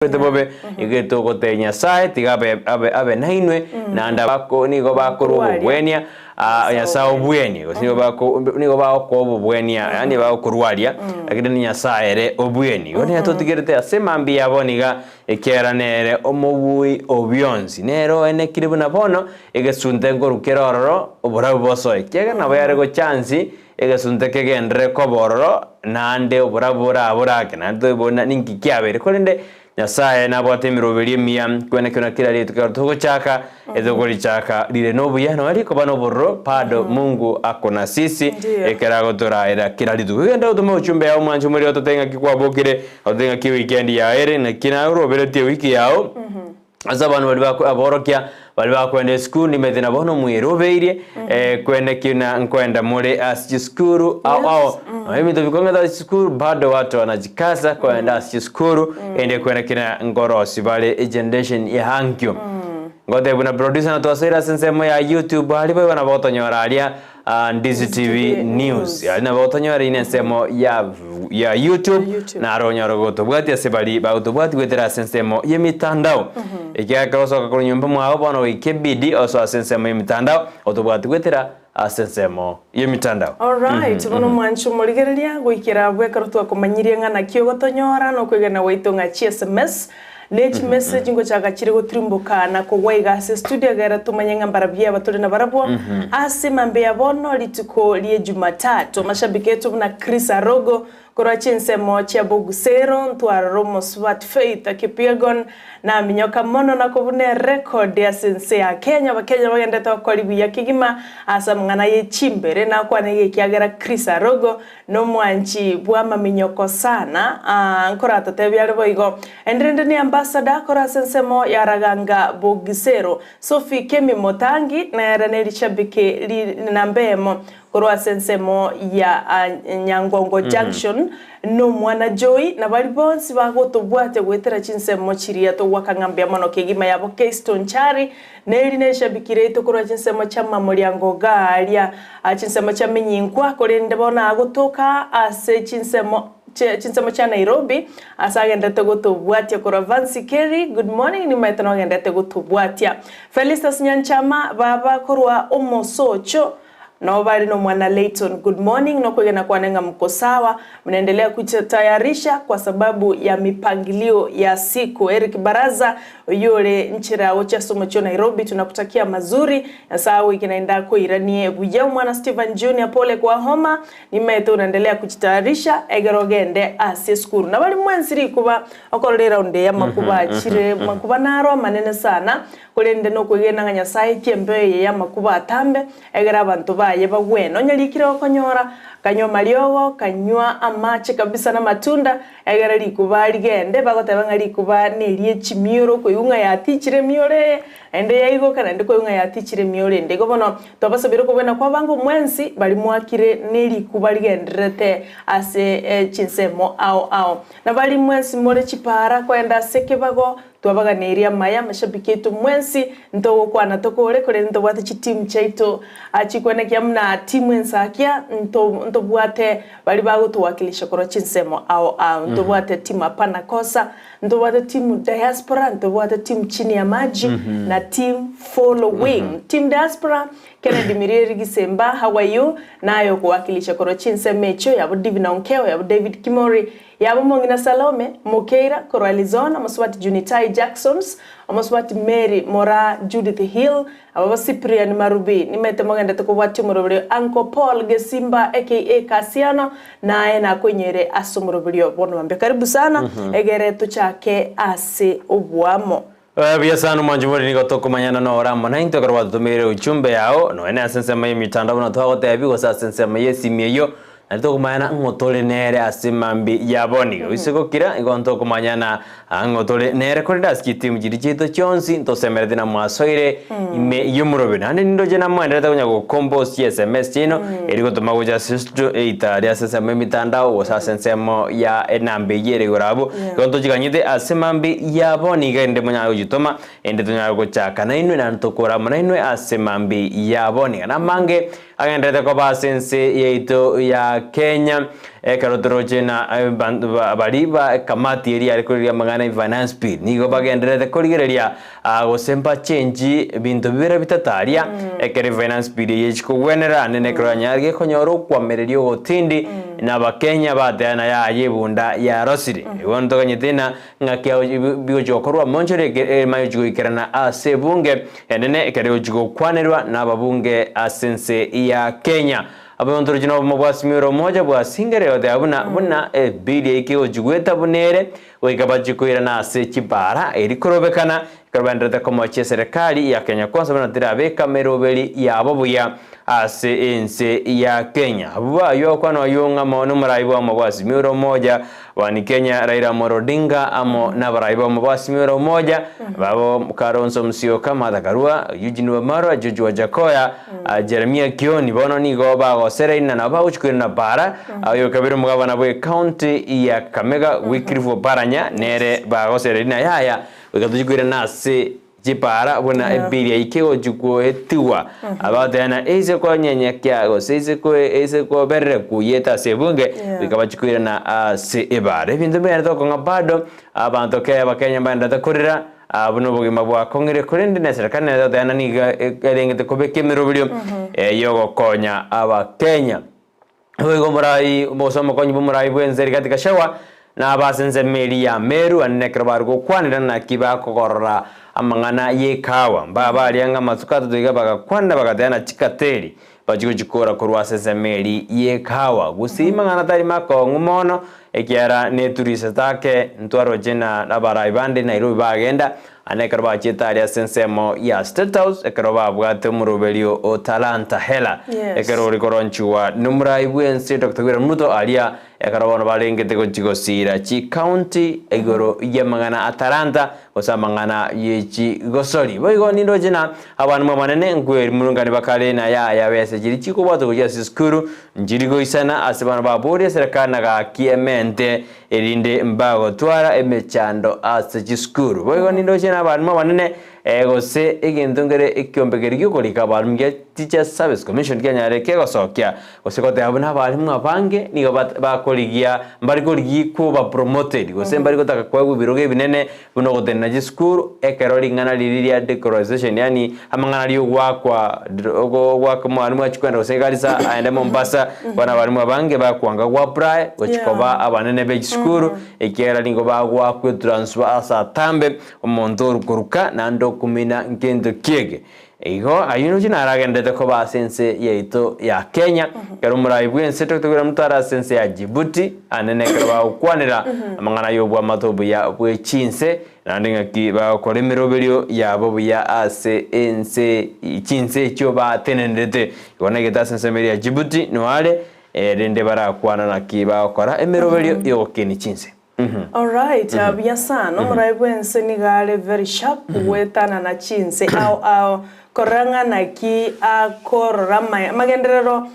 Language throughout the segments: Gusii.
Tobete bobe, igo togotebia Nyasae tiga abe abe abe nainwe, naende abako nigo bakorwa Korwaria. obobwenia ah, Nyasae Nyasae obwenie. obwenie, gose nigo bako nigo bagokoa obobwenia yaani bagokorwaria, lakini ni Nyasae ere obwenie. Igo nigo totigerete ase mambia ya bono iga, ekiagera nere omobui o bionsi, nere oenekire buna bono, egesunte nkorwa kere ororo, oborabu bosoe, ekiagera nabo yare gochance Egesunte kegenderere koba ororo, naende oborabu borabe ake, naende toibona ninki kiabeire. Korende Nyasae nabwate emeroberio emiya, kwene kero kera rituko ekero togochaka, etokorichaka rire nobuya, nonya rikoba nobororo, bado Mungu ako na sisi, Ndiyo. ekero agotoraera kera rituko. Genda otome ochumbe yao mwanche omorero ototebie ng'aki kwabokire, ototebie ng'aki ewikendi yao ere, naki naye oroberetie ewiki yao. Ase abanto baria bako aborokia baria bakoenda esukuru nimanyete na bono mwerobeirie eh, kwene ki na nkoenda more ase chisukuru ao ao Nonya ebinto bikong'eta ase chisukuru bado watu wanajikaza koenda ase chisukuru ende kwene ki na nkorosi bare egeneration ya ankio. Ngotebia buna producer natwasoire ase ensemo ya YouTube aria boigo nabo otonyora aria Ndizi TV News. Aria nabo otonyora ine ensemo ya ya YouTube, YouTube. naro onyore gotobwatia ase baria bagotobwatia goetera ase ensemo y'emitandao. Ekiagera ekero osoka korwa nyomba mwao bono goika ebidi osoe ase ensemo y'emitandao otobwati goetera ase ensemo y'emitandao. Alright, bono mwanche omorigereria goikera abwo ekero twakomanyirie ng'a naki ogotonyora na okwegena gwaito ng'a chi sms Ne chimessage ngochaka chire gotirimboka na kogwa iga ase estudio egere tomanye ng'a mbarabwo aba tore nabarabwo ase mambia ya bono rituko rie Jumatatu. Amashabiki aito buna Chris Arogo korwa chinsemo chia Bogusero ntwarora omosubati Faith Kipyegon naminyoka mono na kobuna erecord ase ense ya Kenya. Abakenya bagendete gokora buya kegima ase amang'ana ye chimbere nakwane iga ekiagera Chris Arogo Nomwanchi bw'amaminyoko sana, aa, nkoratotebie are boigo. Ende rende ni ambassador kore ase ensemo ya Raganga Bogisero. Sophie Kemi Motangi nere ne rishabiki ri namba eyemo korwa ase ensemo ya Nyangongo Junction. Nomwana Joy na baria bonsi bagotobwatia goetera chinsemo chiria togwaka ng'a mbuya mono kegima yabo Keyston Chari Neri neshabiki riaito korwa chinsemo chia mamoriango gaaria, chinsemo chia minyinkwa, korende bono agotoka ase chinsemo chinsemo chia Nairobi, ase agenderete gotobwatia korwa Vancy Kerry, good morning nimaete nogenderete gotobwatia. Felistus Nyanchama, baba korwa omosocho, Nao bare nomwana Layton, good morning, nokwegena kwane ng'a mko sawa, mnaendelea kujitayarisha kwa sababu ya mipangilio ya siku. Eric Baraza oyio ore nchera gochia ase omochie o Nairobi, tunakutakia mazuri, Nyasae agoike naende akoiranie buya. Omwana Stephen Junior, pole kwa homa, nimaete unaendelea kujitayarisha egere ogende ase esukuru. Nabari mwensi rikuba okorora eround eye amakuba achire, makuba naro amanene sana, Korende nokwegena ng'a Nyasae aikie embeo eye y'amakuba atambe, egere abanto baye bagwene. Onye rikire gokonyora, kanywa amariogo, kanywa amache kabisa na amatunda, egere rikuba rigende. Bagoteba ng'a rikuba nerie chimioro, okoigwa ng'a yatichire emioro eye, naende yaigoka, naende koigwa ng'a yatichire emioro ende. Igo bono, twabasabire okobwena kw'abango mwensi baria mwakire nerikuba rigendererete ase chinsemo ao ao. Na baria mwensi more chipaara koenda ase ekebago, Twabaganeirie amaya amashabiki aito mwensi, ntogokwana tokore, korende ntobwate chitimu chiaito chikwenekia buna timu ensakia, nto ntobwate baria bagotowakilisha korwa chinsemo ao ao, ntobwate timu hapana kosa, ntobwate timu diaspora, ntobwate timu chini ya maji, na team following. Team diaspora, Kennedy Mirieri Gisemba, how are you? Naye okowakilisha korwa chinsemo echio, yabo Divina Onkeo, yabo David Kimori, Yaba omong'ina Salome, Mokeira, korwa Arizona, omosubati Junitai Jacksons, omosubati Mary Moraa Judith Hill, ababa Cyprian Marubi, nimete mogendete kobwatia omoroberio Uncle Paul Gesimba aka Kasiano, naye nakoinyoire ase omoroberio bono mambia. Karibu sana, egere tochake ase oboamo. Buya sana omwanchi bori nigo tokomanyana nore amo naintwe ekero gwatotomeire ujumbe yao nonya ne ase ensemo y'emitandao buna twagotebia gose ase ensemo y'esimi eyio naende tokomanyana ng'o tore nere ase mambi ya bono iga gose gokira igo ntokomanyana ng'o tore nere korende ase chitimu chiria chiaito chionsi ntosemereti na mwasoire ime y'omorobio naende nindoche namoenderete konya go compose chi sms chiaino eri gotoma gocha ase studio either aria ase ensemo y'emitandao gose ase ensemo ya enamba eyio ere igoro abwo. Igo ntochiganyete ase mambia ya bono iga ende monyare gochitoma, ende tonyare gochaka nainwe naende tokore amo nainwe ase mambia ya bono iga. Namange agendererete koba ase ense yaito ya. ya Kenya ekero toroche na abanto baria ba ekamati eria yare korigereria amang'ana ya finance bill nigo bagendererete korigereria gose mbachenji ebinto bibere bitato aria ekero efinance bill eye echi kogwenera naende nekero yanyare gekonyora okwamereria ogotindi na abakenya bateana yaya ebunda yarosire. Bono toganyete ng'a ng'aki bigochia gokorwa monchore emanye gochia goikerana ase ebunge enene ekero egochia gokwanerwa nababunge ase ense ya Kenya. Abanto roche nobomo bwa Simioro omocha bwasingere goteba buna buna ebili eyio kegochia goeta buna ere goika bachie koirana ase chibara eri korobekana ekero baendererete komochia eserekari ya Kenya Kwanza buna terabeka meroberi yabo buya ase ense ya Kenya. Abwo bayio okwana oyio ng'a amo nomorai bwamo bwa Simioro omoja Wani Kenya Raila Amolo Odinga amo nabarai bamo ba Azimio la Umoja babo Kalonzo Musyoka, Martha Karua, Eugene Wamalwa, George Wajackoyah, Jeremiah Kioni bono nigo bagosereina nabo bagochia koirana bara oyo kabere omogabana bwe county ya Kakamega Wycliffe Oparanya nere bagosereria yaya goika tochie koirana ase Chipara buna ebiri yaike gochia goetigwa, abagoteena, Eise konyenyekia, gose eise eise koberera kuyeta ase ebunge, goika bachie koirana ase ebaara. Ebinto mbigenderete gokong'a bado, abanto kera Abakenya mbagenderete korera, buna obogima bwakong'ire, korende na eserekari nere egoteena nigo erengete kobeka emeroberio yogokonya Abakenya. Naboigo omorai gose omokonyi bw'omorai bw'ense Rigathi Gachagua na abase ensemo eria ya Meru anene ekero bare gokwanera naki bakogorora amang'ana y'ekawa. Mbaba aria ng'a amatuko atato iga bagakwana bagateana chikateri bachie gochikora korwa ase ensemo eria y'ekawa. Gusii mang'ana tari makong'u mono ekiagera neturisete ake ntwaroche na abarai bande Nairobi bagenda Ande ekero bachiete aria ase ensemo ya State House, ekero babwate omoroberio o Talanta Hela, Yes. ekero ore koronchigwa nomorai bw'ense Doctor William Ruto aria ekero bono barengete gochia gosiira chicounty igoro y'amang'ana a Talanta gose amang'ana ye chigosori. Boigo nindoche na abanwe abanene nkwerimurungani bakare na yaya besa chiria chikobwatwa gochia ase esukuru nchiri goisana ase bono baboria eserekari na gaki emente erinde mbagotwara emechando ase chisukuru. Boigo nindoche nabarimu abanene gose egento nkere ekiombe keria giokorika abarimu gia Teachers Service Commission kianyare kegosokia gose goteba buna abarimu abange nigo bakorigia mbari korigia koba promoted gose mbari gotaka koegwa ebirogo ebinene buna ogotenena chisukuru ekero ring'ana riria ria decolonisation yaani amang'ana aria ogoakwa ogoaka omwalimu achie kogenda gose Garissa aende Mombasa, bono abalimu abange bakwanga go apply gochia koba abanene be chisukuru ekiagera nigo bagoakwa etransfer ase atambe omonto orukoruka naende okumina nkento kiege. Igo ayio nochie naragenderete koba ase ense yaito ya Kenya, ekero omorai bw'ense Doctor William Ruto are ase ense ya Djibouti, ande nekero bagokwanera amang'ana y'oboamate obuya bwe chinse, naende ng'aki bagokora emeroberio yabo buya ase ense chinse echio batenenerete. Igo naigete ase ensemo eria ya Djibouti noare, erinde barakwana naki bagokora emeroberio y'ogokenia chinse. Alright, buya sana. Omorai bwense nigo are very sharp goetanana chinse ao ao korora ng'a naki akorora amagenderero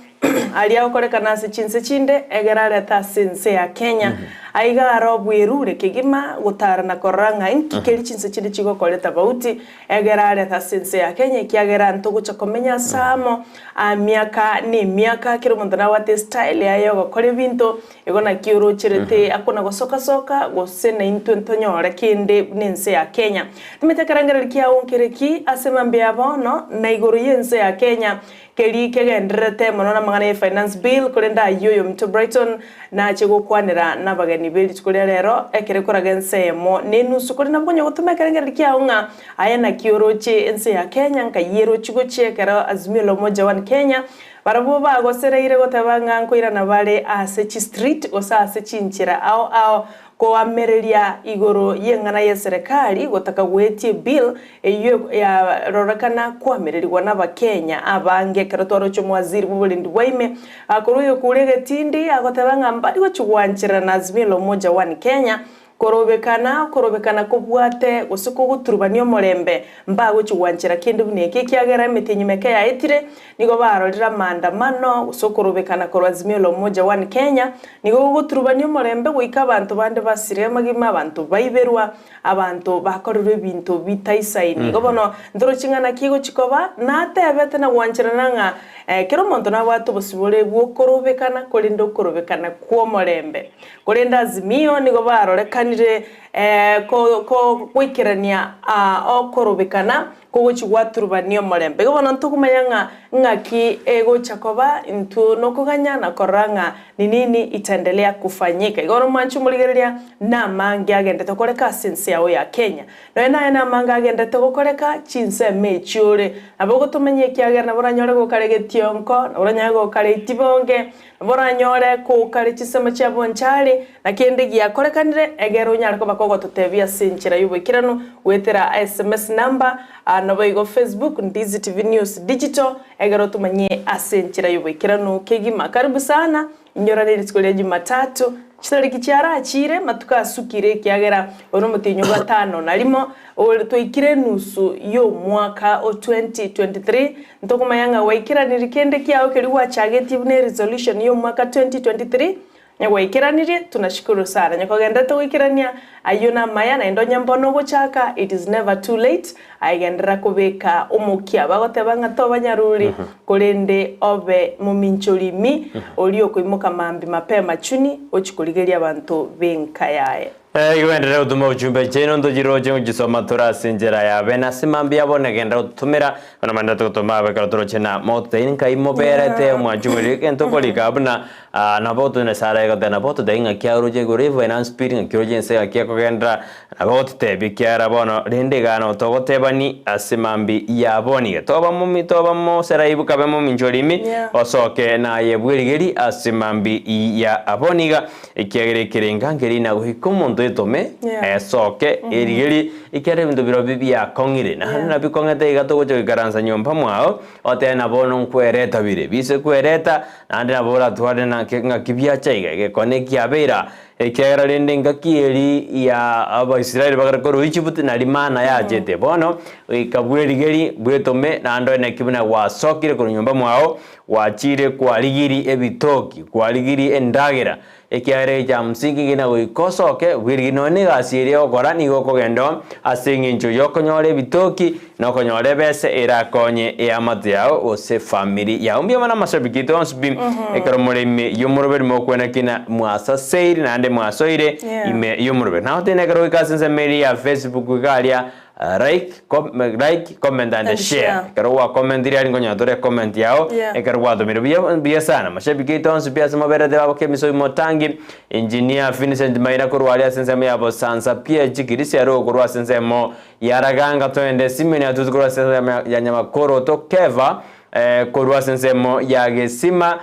aria agokorekana ase chinse chinde egere arete ase ense ya Kenya. Aiga are obwerure kegima gotara na korora ng'a inki keri chinse chinde chigokora etafauti Egere arete ase ense ya Kenya ekiagera ntogocha komenya ase amo emiaka na emiaka kera omonto nabwate estyle yaye yogokora ebinto igo naki orocherete akona gosoka soka gose naintwe ntonyore kende buna ense ya Kenya. Nimanyete ekerengererio kiao nkere ki ase mambia ya bono na igoro y'ense ya Kenya Keria kegendererete mono namang'ana ye Finance Bill, korende ayio oyominto Brighton nache gokwanera nabageni be rituko ria rero ekero ekoraga ense eyemo na enusu. Korende nabo konya gotoma ekerengererio kiao ng'a aye naki oroche ense ya Kenya nkai erochi gochia ekero Azimio la Umoja One Kenya barabwo bagosereire goteba ng'a nkoirana bare ase chistreet gose ase chinchera ao ao Koamereria igoro y'eng'ana y'eserekari gotaka goetia ebill eyio yarorekana koamererigwa n'Abakenya abange ekero twaroche omowaziri bw'oborendi bwa ime akorwa egekuri egetindi agoteba ng'a mbari gochia gwancherana na Azimio la Umoja One Kenya. Korobekana, okorobekana kobwate gose kogoturubania omorembe, mbagochia gwanchera kende buna eke, ekiagera emetienyi meke yaetire, nigo barorire amaandamano gose okorobekana korwa Azimio la Umoja One Kenya, nigo gogoturubania omorembe goika abanto bande basire amagima, abanto baiberwa, abanto bakorerwe ebinto bitaisaini. Igo bono ntorochi ng'a naki egochia koba, natebete na gwancherana ng'a kera omonto nabwate obosibore bw'okorobekana, korende okorobekana kw'omorembe. Korende Azimio nigo barorekanire goikerania okorobekana kogochia gwaturubania omorembe. Igo bono ntokomanya ng'a ng'aki egocha koba, intwe nokoganya na korora ng'a ni nini itaendelea kufanyika. Igo bono mwanche omorigereria namange agendete gokoreka ase ense yao ya Kenya. Nonya naye namange agendete gokoreka chinsemo echio ore, nabo ogotomanya ekiagera nabo oranyore gokare getionko, nabo oranyore gokare itibonge, Boranyore kokare chinsemo chia bonchari, na kende giakorekanire, egere onyare koba kogototebia ase enchera y'oboikeranu goetera sms number, naboigo Facebook, Ndizi TV News Digital, egere otomanyie ase enchera y'oboikeranu kegima. Karibu sana, inyorane rituko ria Jumatatu, chitariki chiarachire, matuko asukire ekiagera oyo nomotienyi o gatano na rimo, ore twaikire enusu y'omwaka o 2023, Ntokomanya ng'a gwaikeranirie kende kiao keria gwachagetie buna eresolution y'omwaka 2023, onye gwaikeranirie, tunashukuru sana. Onye kogendererete goikerania, ayio namaya, naende onye mbono ogochaka, it is never too late, aye genderera kobeka omokia. Bagoteba ng'a toba nyaruri, korende obe mominchori imi, oria okoimoka mambia mapema chuni, ochie korigeria abanto b'enka yaye. Igo genderera gotoma ochumbe chiaino ntochiroche gochisoma tore ase enchera ya bene ase mambia bono genderera gototomera buna maendererete gotoma abe ekero toroche na mototebi nkai moberete omwanchi omoriri egento okorika buna nabo ototebia Nyasaye aragotebia nabo ototebi ng'aki aroche igoro ye finance bill ng'aki oroche ense ng'aki ekogenderera nabo ototebia ekiagera bono rende igaa nabo togotebani ase mambia ya bono iga toba momi toba moseraibu kabe momincha orimi osoke naye bwerigeri ase mambia ya bono iga. Ekiagera ekerenga nkeri na goika omonto etome, esoke, erigerie, ekiagera ebinto birobio biakong'ire. Naende nabikong'ete iga togocha goikaransa nyomba mwao, otebe na bono nkwereta bire. Bise kwereta, naende nabo oratware nake ng'aki biacha iga, egekone ekiabeira. Ekiagera rende engaki eri ya Abaisraeli bagare korwa Egypt, nari mana yachete. Bono, goika bwerigerie, bwetome, naende oe naki buna gwasokire korwa nyomba mwao, Gwachire kwarigirie ebitoki, kwarigirie endagera, ekiagera egecha msingi ng'ina goika osoke, bwerigie nonya negasi eria ogokora nigo okogenda oo ase eng'encho yokonyora ebitoki na okonyora ebese erakonye eamate yao gose family yao. Mbuya mono amashabiki aito onsi pi, ekero more ime y'omoroberi mokwana ki na mwasaseire naende mwasoire ime y'omoroberi. Nagotebia ekero goika ase ensemo eria ya Facebook iga aria Like, com, like, comment and And share. share. Ekero gwakomentire aria nkonyora tore comment yao Yeah. ekero gwatomire buya buya sana. Mashabiki aito onsi pi ase moberete baboke emisogi motangi Engineer Vincent Maina korwa aria ase ensemo ya Bosansa PH Kirisia aro korwa ase ensemo ya Raganga toende Simeon Atuti korwa ase ensemo ya Nyamakoroto Keva Korwa ase ensemo ya Gesima,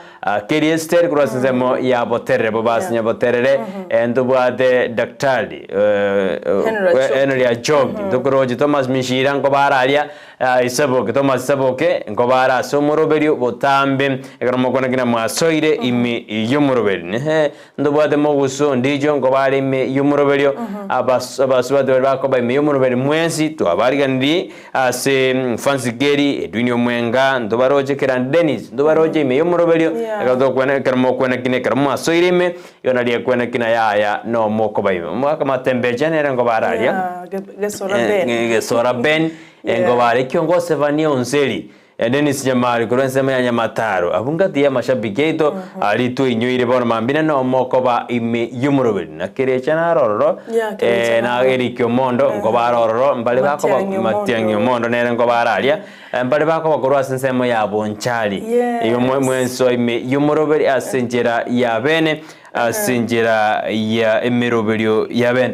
Keri Esteri korwa ase ensemo ya Boterere, Bobasi Nyaboterere, ntobwate Daktari Henry Achogi, ntokoroche Thomas Mishira nkobara aria Isaboke, Thomas Isaboke nkobara ase omoroberio botambe, ekero mokwana ki namwasoire ime y'omoroberio. Ntobwate mogusu ondicho nkobare ime y'omoroberio, abasubati baria bakoba ime y'omoroberio mwensi twabariganirie ase Fancy Geri, Edwin Omwenga, ntobaroche Kerandi Dennis, ntobaroche ime y'omoroberio, ekero tokwana ekero mokwana kina ekero mwasoire ime, igo nario ekwana kina yaya nomokoba ime. Omogaka Matembecha nere nkobare aria, Gesora Ben, nkobare Kiongosi Sevania Onseri, Dennis Nyamari korwa ensemo ya Nyamataro, abwo ngati y'amashabiki aito aria tweinyoire bono mambia nomokoba ime y'omoroberi na kerecha naro ororo Yeah, Kerecha eh, na naro. Eric Omondo nkoba are ororo mbare bakoba Matiang'i Omondo. Matiang'i Omondo nere nkoba are aria eh, mbare bakoba korwa ase ensemo ya Bonchari Yes. Igo mwe- mwenso ime y'omoroberi ase enchera ya bene ase enchera ya emeroberio ya bene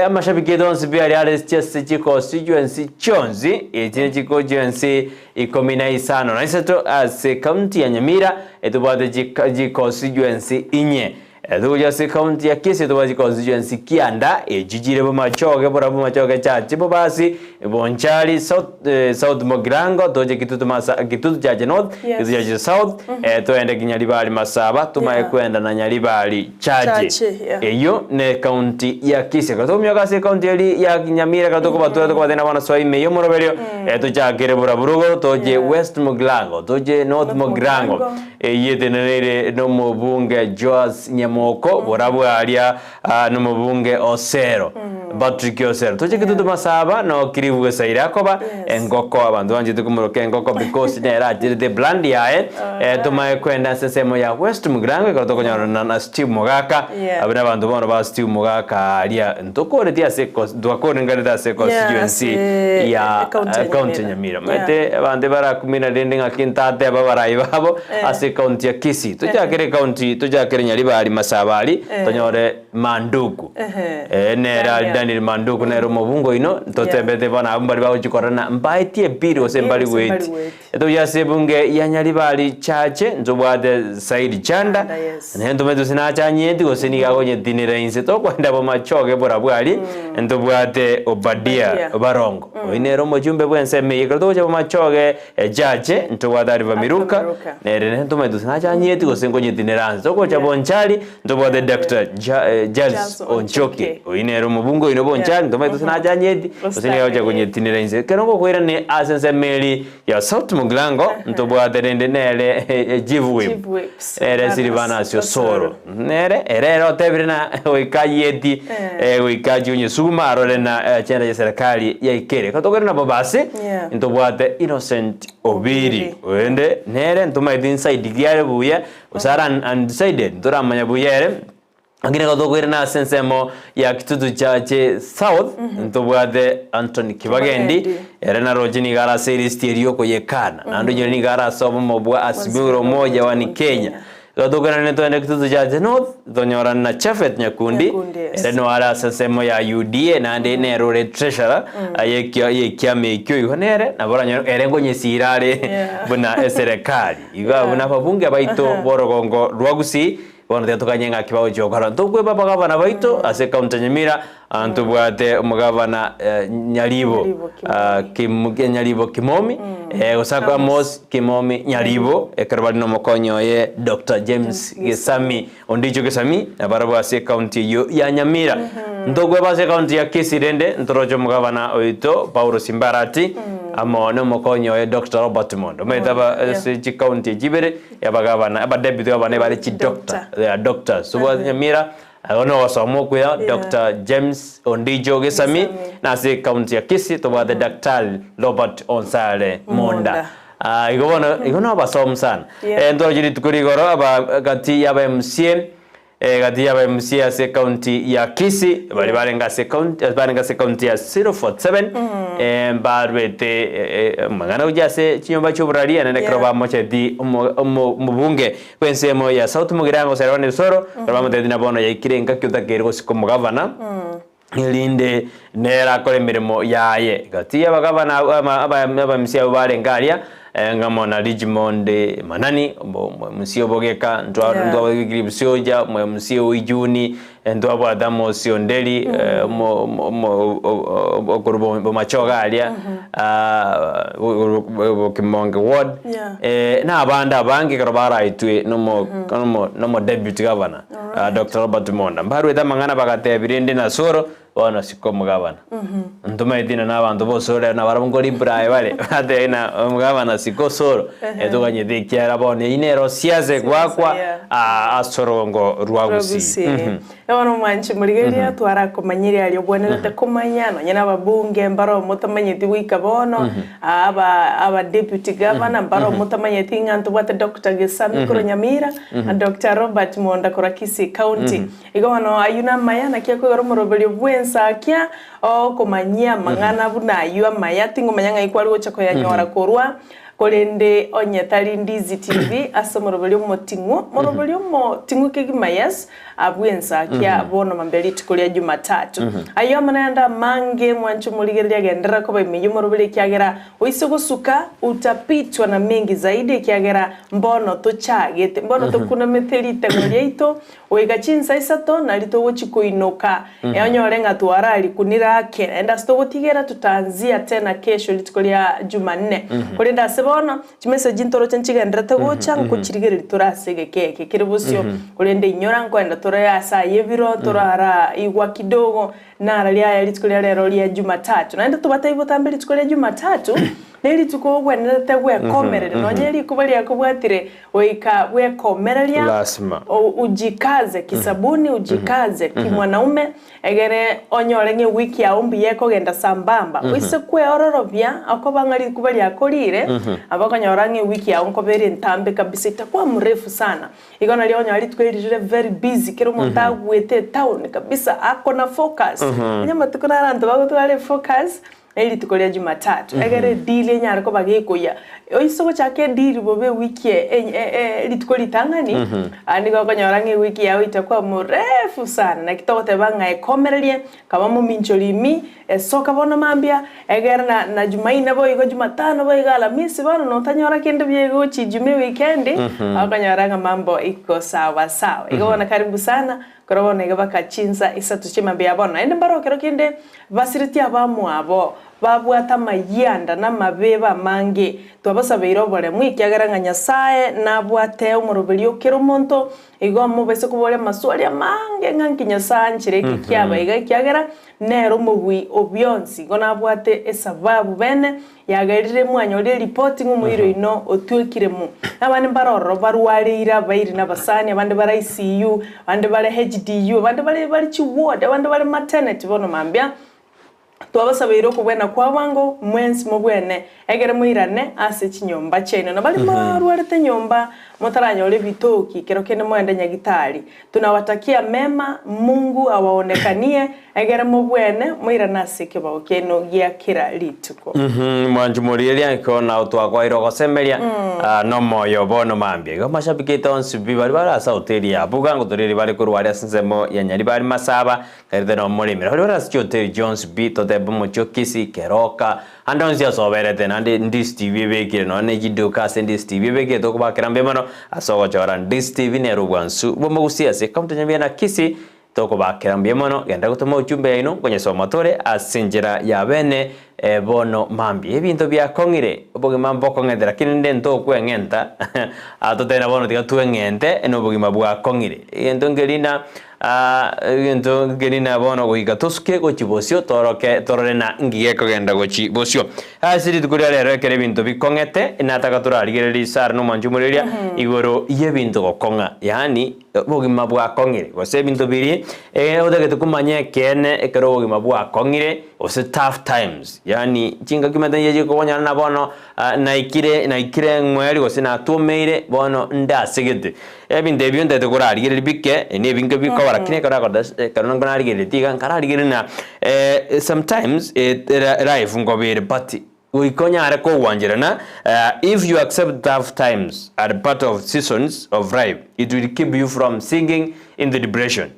Amashabiki aito onsi pi aria are chiase chiconstituency chionsi, echi ne chiconstituency ikomi na isano na isato ase county ya Nyamira, etobwate chiconstituency inye. Togochia ase ekaunti ya Kisii tobwate chiconstituency kianda, echi chire Bomachoge, Borabu Machoge Chache, Bobasi, Bonchari, South, South Mugirango, toche Kitutu Masa, Kitutu Chache North, Yes. Kitutu Chache South, toende Kinyaribari Masaba, tomaye Yeah. kwenda na Nyaribari Chache. Chache, yeah. Eyio ne ekaunti ya Kisii. Ekero tokomioka ase ekaunti eri ya Nyamira ekero tokobatura tokobatebia bono soa ime y'omoroberio, tochakere Boraburugo, toche Yeah. West Mugirango, toche North North Mugirango. Mugirango. Eyio eteneneire nomobunge Joas Nyamoko, borabwo aria nomobunge Osero, Patrick Osero. Toche Kitutu Masaba no Kiribu Gesaire akoba Yes. engoko abanto banchete komoroka engoko because nere acherete brand yaye eh, tomaye kwenda ase ensemo ya West Mugirango ekero tokonyorana na Steve Mogaka Yeah. abwo nabanto bono ba Steve Mogaka aria ntokoreti ase cons- twakorenganete ase constituency ase ya county ya county ya Nyamira. Nyamira. Omanyete abanto ebarakumina rende ng'aki ntateba abarai babo ase ecounty ya Kisii. Tochakere ecounty tochakere Nyaribari Masaba aria tonyore Manduku. Eh, nere ari Daniel. Daniel Manduku nere omobunge oino ntotebete bono abwo mbari bagochia korora mbaetie ebill gose mbari Gose mbari goeti. goeti. Etogochia ase ebunge ya Nyaribari Chache ntobwate Saidi Chanda Chanda, yes. naende ntomanyete gose nachanyeti gose nigo agonyetinera inse tokwenda bomachoge borabwo aria ntobwate Obadia Obadia. Barongo oyio nere omochumbe bw'ensemo eye ekero togocha bomachoge Chache ntobwate Ariva Miruka Miruka. nere nere ntomanyete gose nachanyeti gose nkonyetinera inse togocha Yeah. Bonchari ntobwate Dr. Ja, eh, Charles Charles Onchoke Onchoke. oyio nere omobunge oino Bonchari Yeah. ntomanyete gose nachanyeti gose Gose nigo agocha tanyeti. konyetinera inse ekero ngokoirane ase ensemo eria ya South Mugirango ntobwate rende nere Chief Whip Chief Whips, ere Silvanus Silvanus Osoro nere ere ere otebire na goika ayeti Eh. goika achie onyesuguma arore na agenda ya serikali yaikere. Ekero tokore nabo basi Yeah. ntobwate Innocent Obiri Obiri. oyonde nere ntomaete inside kiare buya gose are undecided ntoramanya buya ere Lakini ekero tokoirana ase ensemo ya Kitutu Chache South, ntobwate Anthony Kibagendi, Kibagendi. ere naroche nigo are ase elist eria okoyekana, naende onyore nigo are ase obomo bwa Azimio la Umoja One Kenya. Ekero tokoirana togende Kitutu Chache North, tonyorane na Japhet Nyakundi, Nyakundi, yes. ere nigo are ase ensemo ya UDA, naende nere ore treasurer yekio yekiama ekio igo nere, nabo oranyore ere nkonyesira are Yeah. buna eserekari. Igo abwo nababunge baito b'orogongo rwa Gusii, Bono tiga tokanye ng'aki bagochia gokora. Ntokweba abagavana baito ase ekaunti ya Nyamira, ah, ntobwate omogavana eh, Nyaribo Nyaribo Kimomi. ah, Kim- Nyaribo Kimomi eh, gose akwa Amos Kimomi Nyaribo ekero bari nomokonyi oye Dr. James Gesami Ondicho Gesami nabarabwo ase ekaunti eyio ya Nyamira. Ntokweba ase ekaunti ya Kisii rende ntoroche omogavana oito Paulo Simbarati amo nomokonyi oye Dr. Robert Mondo. Omanyete aba ase chikaunti echi ibere Abagavana, abadeputy gavana ebare chidoctor, they are doctors. Tobwate Nyamira, igo nogosoma okuya, Yeah. Doctor James Ondijo Gesami, Gesami. na ase ecounty ya Kisii tobwate Daktari Robert Onsare Monda. Monda. Ah, igo bono, igo nabasomu sana. Yeah. Eh, ntoroche rituko rigoro aba gati ya aba MCA Egati y'aba MCA ase ekaunti ya Kisii baria barenge ase ekaunti barenge ase ekaunti ya 047 eh, mbarwete eh, eh, amang'ana gochia ase chinyomba chi'oboraria naende ekero Yeah. bamocheti omo- omo- omobunge bw'ensemo ya South Mugirango gose Aaron Osoro, ekero bamotebeti na bono yaikire engaki otakeire gosika omogavana. Erinde nere akore emeremo yaye. Gati y'abagavana abwo aba- aba- abamisia abwo barenge aria, eh, ng'amo na Richmond Manani, omo- omo- omosia obogeka, ntwa- Yeah. ntwabwate Busioja, omosia o Ijuni, eh, ntwabwate Amos Onderi, eh, omo- omo- omo- o- o- okorwa bo- Bomachoge aria, ah, o- o- o- Kimonge ward, Yeah. eh, na abande abange ekero baraetwe nomo nomo nomo deputy governor. Ah, Dr. Robert Monda mbarwete amang'ana bagatebi rende na Soro bono siko omogabana ntomaeti na nabanto ba Osoro rero nabarabwo nkoreply bare batebie na omogabana siko Osoro etoganyete ekiagera bono eyio nero siasa egwakwa yeah. ah, ase orogongo rwa Gusii. Gusii. Bono omwanchi morigereria twarakomanyeria aria obwenerete komanya nonye na ababunge mbaro motamanyeti goika bono aba aba deputy governor mbaro motamanyeti ng'a ntobwate Doctor Gesami korwa Nyamira na Doctor Robert Monda korwa Kisii County. Igo bono ayio namaya naki akoigora omoroberio bw'ensakia okomanyia amang'ana buna ayio amaya tingomanya ng'ai kware gocha koyanyora korwa. Korende onye tari Ndizi TV ase omoroberi omoting'u, moroberi omoting'u kegima yes, abwo ensa kia bono mambia rituko ria Jumatatu. Ayio amo nayande amange mwanche omorigereria genderera koba ime y'omoroberi ekiagera oise gosuka utapitwa na mengi zaidi ekiagera mbono tochagete, mbono tokunamete ritego riaito Goika chinsa isato nario togochia koinoka, onyore ng'a twararikunire ake, naende ase togotigera tutaanzia tena kesho rituko ria Jumanne. Korende ase bono, chimeseji ntoroche nchigendererete gocha, nkochirigereria tore ase egeka eke kere bosio, korende inyora nkoenda tore ase aya ebiro, torara igwa kidogo, nararia aya rituko ria rero ria Jumatatu. Naende tobatebie botambe rituko ria Jumatatu, nerituko ogwenerete gwekomereria, nonye rikuba riakobwatire Goika bwekomereria, Lasima. ujikaze kisabuni, ujikaze kimwanaume, egere onyore ng'a ewiki yao mbuya ekogenda sambamba. Oise kweororobia, okoba ng'a rikuba riakorire, nabo okonyora ng'a ewiki yao nkoba ere entambe kabisa, itakuwa mrefu sana. Igo nario okonyora rituko eri rire very busy, kera omonto agwete etown kabisa, ako na focus. Onye amatuko naro abanto bagotwara efocus, Ne rituko ria Jumatatu, egere edeal enyare koba gekoyia. Oise gochaka edeal bobe ewiki e rituko ritang'ani, aa nigo okonyora ng'a ewiki yao itakuwa mrefu sana. Naki togoteba ng'a ekomererie, kaba mominchori imi, esoka bono mambia, egere na na Jumaine boigo, Jumatano boigo, Alamisi bono notanyora kende buya igo gochia Ijumaa ewikendi, okonyora ng'a mambo iko sawa sawa. Igo bono karibu sana, Korwa bono iga baka chinsa isato chi'mambia ya bono, naende mbaro ekero kende basiretie abamwabo, babwate amayianda na amabeebe amange. Twabasabeire oboremu, ekiagera ng'a Nyasae nabwate omoroberio o kera omonto, igo mobaise koboria amaswali amange ng'a nki Nyasae anchire eke kiaba iga, ekiagera nere omobui o bionsi. Igo nabwate esababu bene Yagerire mwanyorire ripoti ng'a omoiri oino otwekire mo. Abande mbare ororo barwareire abairi na abasani, abande bare ICU, abande bare HDU, abande bare bare chiward, abande bare maternity bono mambia twabasabeire okobwena kwa bwango mwensi mobwene egere moirane ase chinyomba chiaino. Na baria mwarwarete nyomba motaranyora ebitoki kero kende moende nyagitari. Tunawatakia mema, Mungu awaonekanie, egere mobwene moirane ase ekebao kiaino gia kera rituko. Mwanchi morigereria nko nao twakwaire ogosemeria nomoyo bono mambia. Igo amashabiki aito onsi pi baria bare ase hoteli ya Buga ngotorigereria bare korwa aria ase ensemo ya Nyaribari Masaba, Karite nomoremire. Baria bare ase chihoteli chionsi pi totebe omochie o Kisii, Keroka, Ande onsi ase oberete, naende Ndisi TV ebekire nonya ne chiduka ase Ndisi TV ebekire tokobakera mbuya mono ase ogochora Ndisi TV nere obwansu bw'omogusi ase ekaunti ya Nyamira na Kisii tokobakera mbuya mono genda gotoma ujumbe yaino nkonyesoma tore ase enchera ya bene bono mambia ebinto biakong'ire obogima mbokong'ete lakini rende ntokweng'enta totebe bono tiga tweng'ente nobogima bwakong'ire egento nkeri na Egento nkeri na bono goika tosuke gochia bosio, tooroke torore na inki gekogenda gochia bosio. Ase rituko ria rero ekero ebinto bikong'ete, nataka torarigererie Sara na omwanchi omoreria igoro y'ebinto gokong'a, yaani obogima bwakong'ire, gose ebinto biria otagete komanya ekeene ekero obogima bwakong'ire, gose tough times, yaani chingaki omanyete nigo chikokonyora na bono naikire naikire ng'weri gose natwomeire bono ndasegete. Ebinto ebio ntaete korarigereria bike, na ebinge bikoba lakini ekero nakorora ekero narigereretie iga nkararigereria ng'a sometimes life nkoba ere but goika onyare kogwancherana if you accept tough times are part of seasons of life it will keep you from sinking into depression.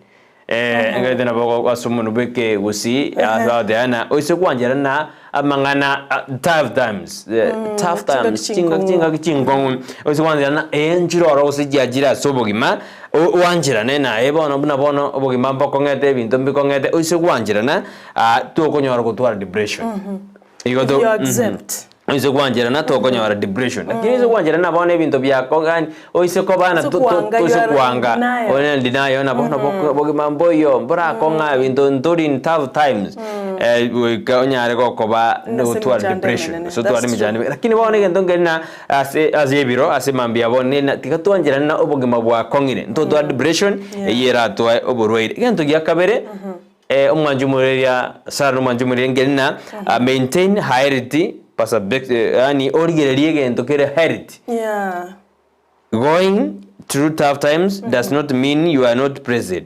Engaete nabo ase omonwa bw'ekegusii agoteeba ng'a oise gwancherana amang'ana tough times, tough times, Chingaki chingaki chinkong'u. chingaki chinkong'u, oise gwancherana ee nchire oro gose chiachire ase obogima, oancherane naye bono buna bono obogima mbokong'ete ebinto mbikong'ete, oise gwancherana tokonyora gotwara depression. Igo If to you accept. Oise gwancherana tokonyora depression. Lakini oise gwancherana bono ebinto biako yaani oise kobana Oise to- to- kwanga, oise you are in kwanga denial. ore in denial na bono boko bogima mboiyo mborakong'a ebinto ntori in tough times goika onyare gokoba Ase gotwara emechando depression emenene. gose otware That's true. emechando lakini bono egento nkeri na ase ase ebiro ase mambia bono nena tiga twancherane na obogima bwakong'ire ntotware depression Yeah. eyio eratwae oborwaire. Egento gia kabere. Omwanchi omoreria Sara nomwanchi omoreria nkeri na maintain healthy perspective yaani origererie egento kere healthy Yeah. going. through tough times does not mean you are not blessed.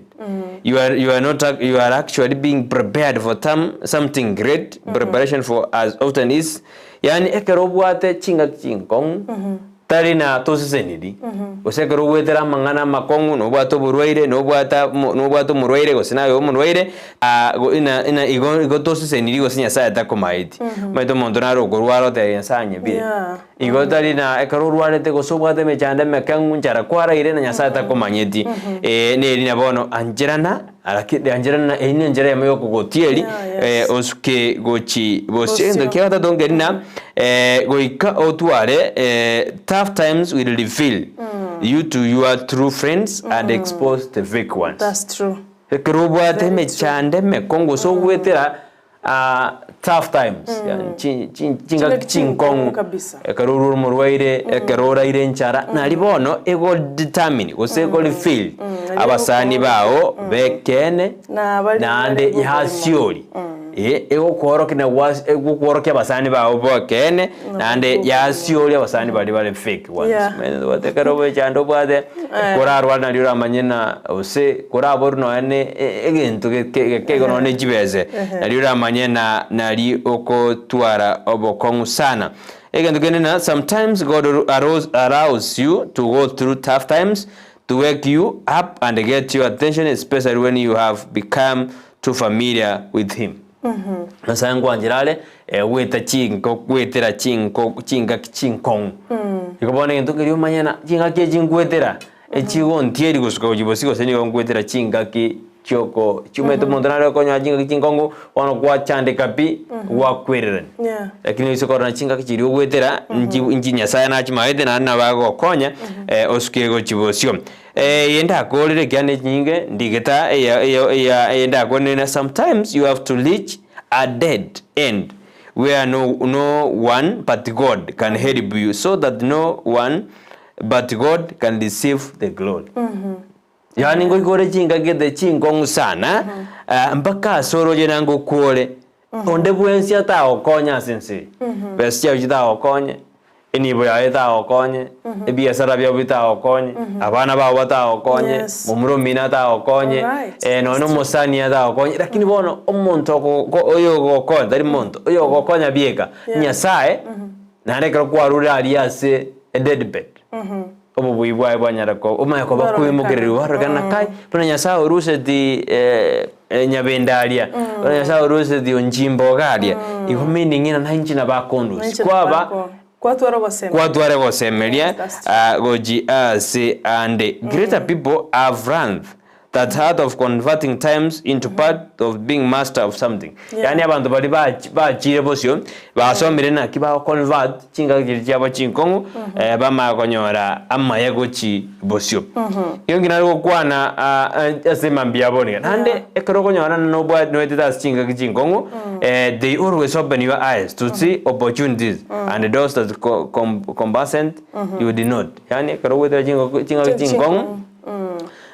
You are, you are not you are actually being prepared for tam, something great. Preparation for as often is yani ekero obwate chingaki chinkong'u tari na toseseniri gose ekero ogwetera amang'ana amakong'u nobwate oborwaire nobwate amo nobwate omorwaire gose naye omorwaire ah go ina ina igo igo toseseniri gose Nyasaye takomaeti. Omanyete omonto nare okorwara oteba Nyasaye anyebire. Yeah. Igo tari na ekero orwarete gose obwate emechando emekong'u nchara kwaraire na Nyasaye takomanyeti. Eh neri na bono ancherana lakini ancherana eyio ne enchera eyemo ya okogotieri Yeah, yes. eh osuke gochi bosio. Bosio. Egento kia gatato nkeri na goika otware tough times will reveal you to your true friends and expose the fake ones. That's true. Ekero obwate emechando emekong'u gose ogwetera tough times yaani chi- chi- chingaki Chingaki chinkong'u chinkong'u kabisa. ekero ore omorwaire ekero oraire enchara nari bono ego determine gose ego reveal abasani bao bekeene Na bari naende bari bokorema. yasiori eh egokoorokia na gwas egokoorokia abasani bao bokeene naende yasiori abasani baria bare fake ones. Yeah. Omanyete obwate ekero obwechando obwate korarware nario oramanye na gose koraborwe nonya ne egento geke geke igo nonya ne chibese nario oramanye na nari okotwara obokong'u sana. Egento kende na sometimes God arose allows you to go through tough times to wake you up and get your attention especially when you have become too familiar with him. Nyasaye nkwanchera are goeta chinko goetera chinko chingaki chinkong'u. Igo bono egento keria omanye ng'a chingaki echi nkoetera, echigontieri gosuka gochia bosio gose nigo nkoetera chingaki chioko chiomanyete omonto nare okonyora chingaki chinkong'u bono gwachandeka pi, gwakwererania. Yeah. Lakini oise korora chingaki chiria ogoetera, nchi nchi Nyasaye nachimaete naende nabo agogokonya osuke gochia bosio. Eye ndakorire ekiagera nechinyinge ndigete aa eya eya eya eye ndakorire na sometimes you have to reach a dead end where no no one but God can help you so that no one but God can receive the glory. Yaani ngoika ore chingaki gete chinkong'u sana mpaka ase oroche naende okwore onde bwensi atagokonya ase ense eye. Besa chiago chitagokonye. Enibo yaye etagokonye, ebiasara biabo bitagokonye, abana bao batagokonye, Yes. momura omino atagokonye, Alright. eh, nonya na omosani atagokonye, lakini bono omonto ogo oyo ogokonya tari monto, oyo ogokonya bieka, Yeah. Nyasaye, naende ekero kwarure aria ase edeadbed, obobui bwaye bwanyara ko omanye koba Bwarorekana. koimokereriwa bwarorekana kai, buna Nyasaye oruseti nyabende aria, buna Nyasaye oruseti onchimba iga aria, igo meaning ng'a na inche nabo akondusia. Inche Kwaba nabako. Kwatwara ogosemeria. kwatware gosemeria Yes, that's true. ah, gochi ase ande. Greater people have learned that art of converting times into part of being master of something. Yeah. Yaani abanto baria bachi bachire bosio, basomire naki bago convert chingaki chiria chiabo chinkong'u, eh, bamanye konyora amaya gochi bosio. Igo nki nare gokwana ah, eh, ase mambia ya bono iga. Naende Yeah. ekero okonyora nobwa noetete ase chingaki chinkong'u, eh, they always open your eyes to see opportunities and doors that co com conversant you did not. Yaani ekero ogoetera chingoko chingaki chinkong'u,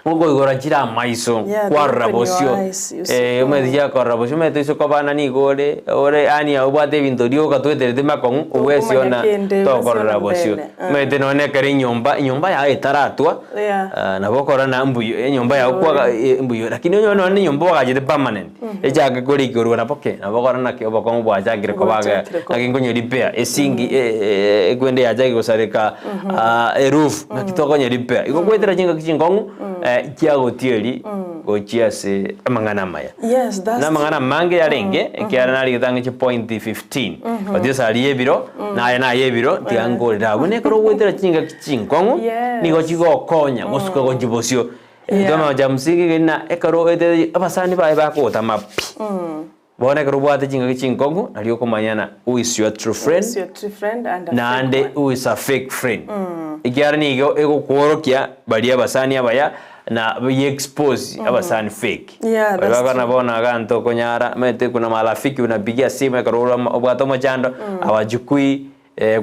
Okoigora chire amaiso, Yeah, they kwarora open your bosio, eyes, you see. eh, omanyete chiakorora bosio, omanyete ase okobana nigo ore, ore yaani obwate ebinto rioka tweterete makong'u, Tokomanya obwesiona kende, tokorora obwesiona bosio. mbele, ah. Omanyete nonye ekero enyomba, enyomba yago etaratwa, Yeah. ah, nabo okorora na mbuya enyomba yago kwaga eh mbuya lakini onye nonye enyomba oagachete permanent, echake korikerwa nabo ki, nabo okorora naki obokong'u bwachakire koba ake Bwachakire koba. naki nkonye repair, esinki ekwende yachakire gosareka eroof, naki tokonye repair. Igo goetera chingaki chinkong'u chiagotieri gochia ase amang'ana amaya. Yes, that's Na amang'ana amange yarenge, ekiagera narigete ang'e chipoint 15, but ase aria ebiro, naye naye ebiro, tiga nkorere abwo. Buna ekero ogoetera chingaki chinkong'u, Yes. nigo chigokonya gosuka gochia bosio. Yeah. Twamanya gochia msingi keri na ekero oetereti abasani baye bagotama pi. Bono ekero obwate chingaki chinkong'u nario okomanya na who is your true Who friend is your true friend and a fake naende one. who is a fake friend. Ekiagera nigo egokworokia baria abasani abaya na ye expose abasani fake. Yeah, Baria that's bakona true. bono iga ntokonyara omanyete kuna marafiki unapigia simu ekero ore obwate omochando hawachukui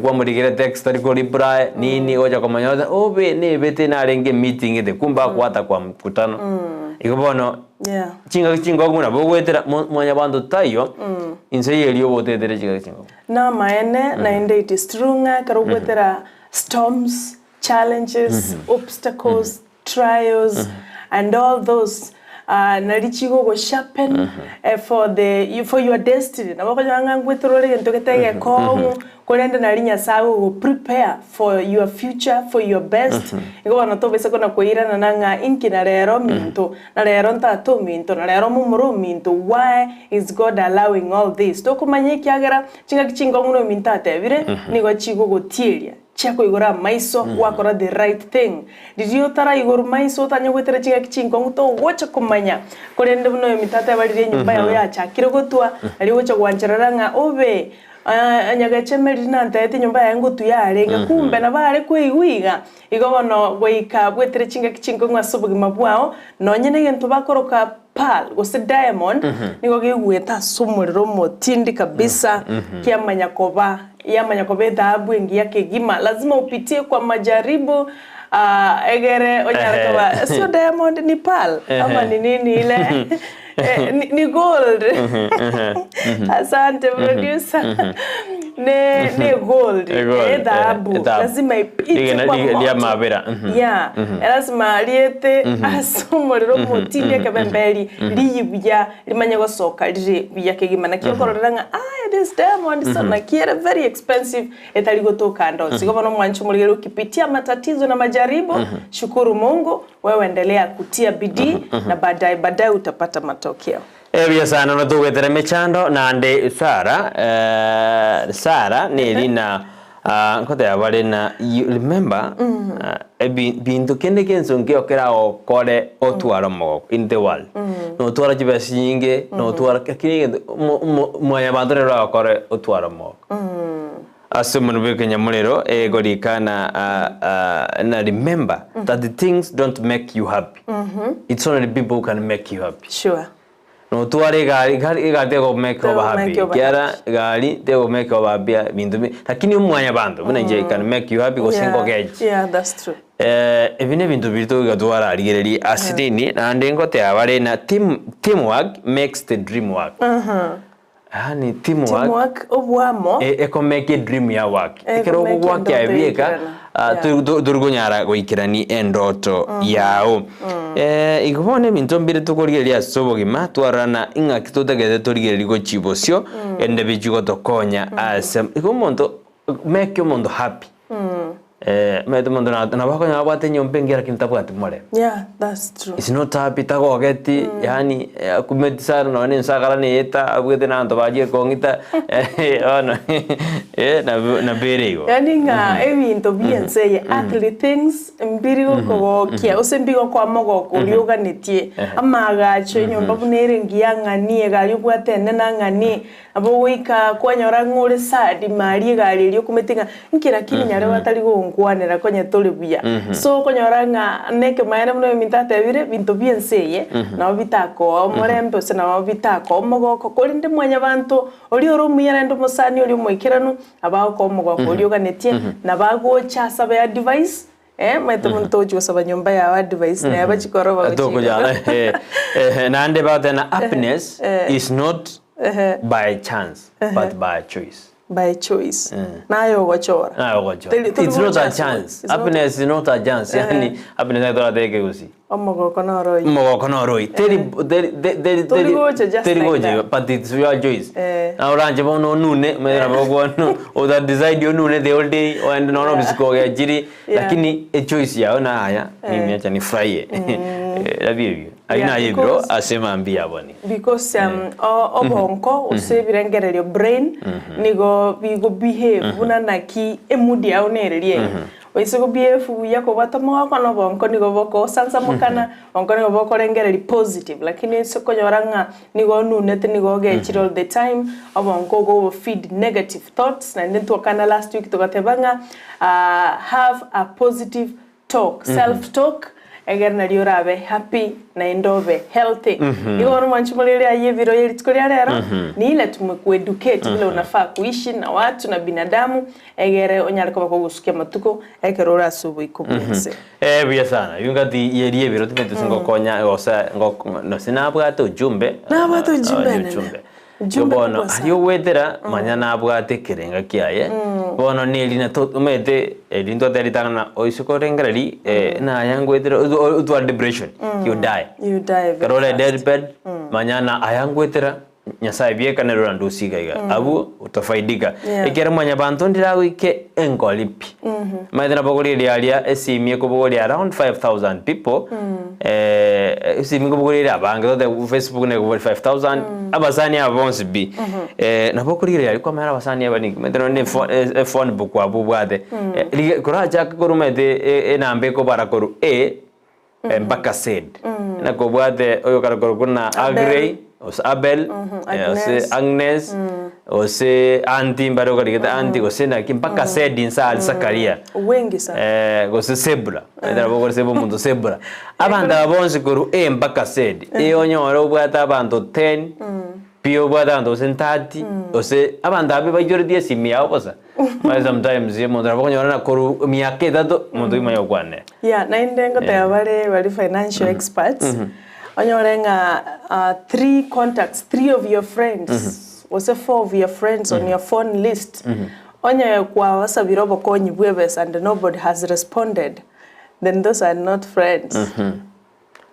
Kwamorikire text tari ko reply nini gocha komanya gose obe nebete narenge emeeting gete kumbe akwata kwa mkutano. Igo bono Yeah. chingaki chingoku buna bogoetera mo mwanyabanto taiyo inse y'erio ogotetere chingaki chingoku. Namaene, naende it is true ng'a ekero ogoetera storms. Challenges, obstacles, trials and all those nari chigogo sharpen for the for your destiny. Nabo okonyora ng'a ngweterwa ore egento gete egekong'u korende nari Nyasaye agogo prepare for your future, for your best. Igo bono tobaisa kona koiranana ng'a inki na rero ominto, na rero ntata ominto, na rero momura ominto, why is God allowing all this? Tokomanya ekiagera chingaki chinkong'u na ominto atebire nigo chigogotieria. Chiakoigora amaiso gwakora the right thing. Riria otaraigorwa maiso otanye goetera chingaki chinkong'u togocha komanya. Korende buna oyominto ateba riria enyomba yao yachakire gotwa, nario ogocha gwancherera ng'a obe nyagecheme riria nantebete enyomba yaye ngotwa yarenge kumbe nabo are koigwa iga. Igo bono goika bwetere chingaki chinkong'u ase obogima bwao, nonye negento bakoroka pearl gose diamond nigo geigwete ase omorero omotindi kabisa kiamanya koba yamanya koba edhahabu engiya kegima. Lazima upitie kwa majaribu egere onyare koba sio diamond ni pearl ama ni nini ile ni, ni gold asante producer ne ne gold edhahabu lazima ipite kwa moto yeah lazima riete ase omorero omotindi ekebemberi riyi buya rimanye gosoka rire buya kegima. Naki okororera ng'a aye this diamond so naki ere very expensive etari gotoka ande onsi. Igo bono omwanchi omorigereria ukipitia matatizo na majaribu, shukuru Mungu, wewe endelea kutia bidii na baadaye baadaye utapata matokeo. Ebuya sana na togwetera emechando naende Sarah eh, Sarah neri na ah, nkoteba bare na you remember ah, ebi binto kende gionsi nkio keragokore otware omogoko in the world notwara chibesa chinyinge notwara lakini egento omo omo mwanyabanto nere oragokore otware omogoko. Ase omonwa bw'ekenyamorero egorika na na remember that the things don't make you happy it's only people who can make you happy. Sure. Notware egari, egari egari tegomake obe happy Tegomake obe ekiagera happy. egari tegomake obe happy ebinto bi lakini omwanyabanto buna inche can make you happy gose Yeah, nkogechi. yeah, that's true. Ebi nebinto biria togoika twararigereria ase nini naende ngoteba bare na team teamwork makes the dream work. Yaani teamwork Teamwork, oboamo. ekomake edream ya work. Ekero Ekomake ogogoakia endoto ebieka yaikerana. Yeah. tori konyara goikerania endoto yao. Igo bono ebinto mbire tokorigereria ase obogima twarora na ing'aki totagete torigererie gochia bosio ende bichie gotokonya ase igo omonto make omonto happy. Omanyete omonto nabo akonyora abwate enyomba engiya lakini tabwati morembe. Yeah, that's true. Is not happy, tagogeti, yaani akumeti sana nonya na ensagara neyeta abwate na abanto bachire kong'ita bono nabo nabo ere igo. Yaani ng'a ebinto bia ense eye, earthly things, mbiri gokogokia gose mbigokoa omogoko oria oganetie, amaagacho, enyomba buna ere engiya ng'ani, egari obwate enene ang'ani, Nabo ogoika kwanyora ng'a ore sad ime aria egari eria okumete ng'a inki lakini nyarebe atari gonkwanera konya tori buya. So okonyora ng'a nekemaene buna oyominto atebire binto bia ense eye nabo bitakoa omorembe gose nabo bitakoa omogoko korende mwanyabanto oria ore omuya naende omosani oria omoikeranu nabo agokoa omogoko oria oganetie nabo agocha asabe advice Eh, omanyete omonto togochia gosaba nyomba yao advice naye bachikora oba gochia Tokonyara igoro. eh, eh, naende bagoteba na happiness is not by chance but by choice. By choice. Naye ogochora. Naye ogochora. Teri- tori It's not gocha a ase- chance. it's not- Happiness is not a chance. Yani happiness naki toratebe ekegusii. Omogoko noro oyio. Omogoko noro oyio. Teri teri teri Tori gocha just teri like gocha that. igo, but it's your choice. Eh. Na oranche bono onune, omanyete nabo okwana ota decide onune the whole day, oende nonya obisi kogechiri, Yeah. lakini echoice yao naya, mimi acha nifurahie. Nabio ebio. Ayio Yeah, naye ebiro because- ase mambia ya boni. Because um, o- obonko gose ebirengererio brain nigo bigo behave buna naki emood yao nereria eye. Oise go behave buya kobwata omogoko na obonko nigo bokosansamokana, obonko nigo bokorengereria positive lakini oise konyora ng'a nigo onunete nigo ogechire all the time, obonko ogo obo feed negative thoughts naende ntwakana last week togateba ng'a have a positive talk, self talk, egere nario orabe happy naende obe healthy. Igo bono mwanche morere aye ebiro ye rituko ria rero, ni ile tumekueducate vile unafaa kuishi na watu na binadamu, egere onyare koba kogosukia amatuko ekero ore ase oboiko bw'ense. Eh, buya sana. Eyio ngati yeria ebiro timanyeti gose ngokonya gose ngok gose nabwate ujumbe. Nabwate ujumbe Ah, nene. ujumbe. Ujumbe Bono kubwa sana. aria ogwetera manya nabwate ekerenga kiaye. Bono neri na to omanyete eri ntwateba ritang'ani oise korengereria naye ngoetera otware depression you die. You die very Ekero ore fast. death bed manya na aya ngoetera Nyasaye bieka nere orandusie iga iga abwo otafaidika. Yeah. Ekiagera mwanyabanto ndiragoike enkori pi. Omanyete nabo okorigereria aria esimi ekobogoria around 5000 people esimi nkobogoria ere abange totebe Facebook nekobogoria 5000 abasani aba bonsi pi. Nabo okorigereria aria kwamanya abasani aba ninki omanyete nonye na efo ephone book abwo obwate riga korachake korwa omanyete enamba ekobara korwa A mpaka Z. Nakobwate oyokare korokwa na Agrey, gose Abel, gose Agnes, gose Aunty mbare okarigete Aunty gose naki mpaka Z inse aria Zakaria. Wengi sana. Gose Zebra, omanyete nabo okore seba omonto Zebra. Abanto aba bonsi korwa A mpaka Z, A onyore obwate abanto 10, B obwate abanto gose 30, gose abanto aba baichoretie esimi yao bosa. Omanyete sometimes omonto nabo okonyora na korwa emiaka etato, omonto oyio omanye gokwana nere. Yeah, naende ngoteba bare bari financial experts, onyore ng'a three contacts, three of your friends, gose four of your friends on your phone list, onye kwabasabire obokonyi bwa ebesa and nobody has responded, then those are not friends.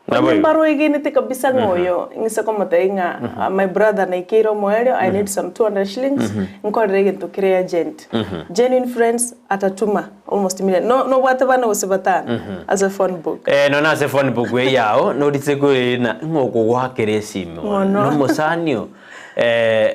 Nabo Onye igo. mbaroegenete kabisa ng'a oyo ng'ise komotebia ng'a my brother naikeire omoerio I need some 200 shillings nkorere egento kere urgent. Genuine friends atatuma almost immediately. No nobwate bane gose batano ase phone book. Eh, nonya ase phone book eye yao norise korenda ng'a okogoakera esimi bono. Mono. Nomosani oo.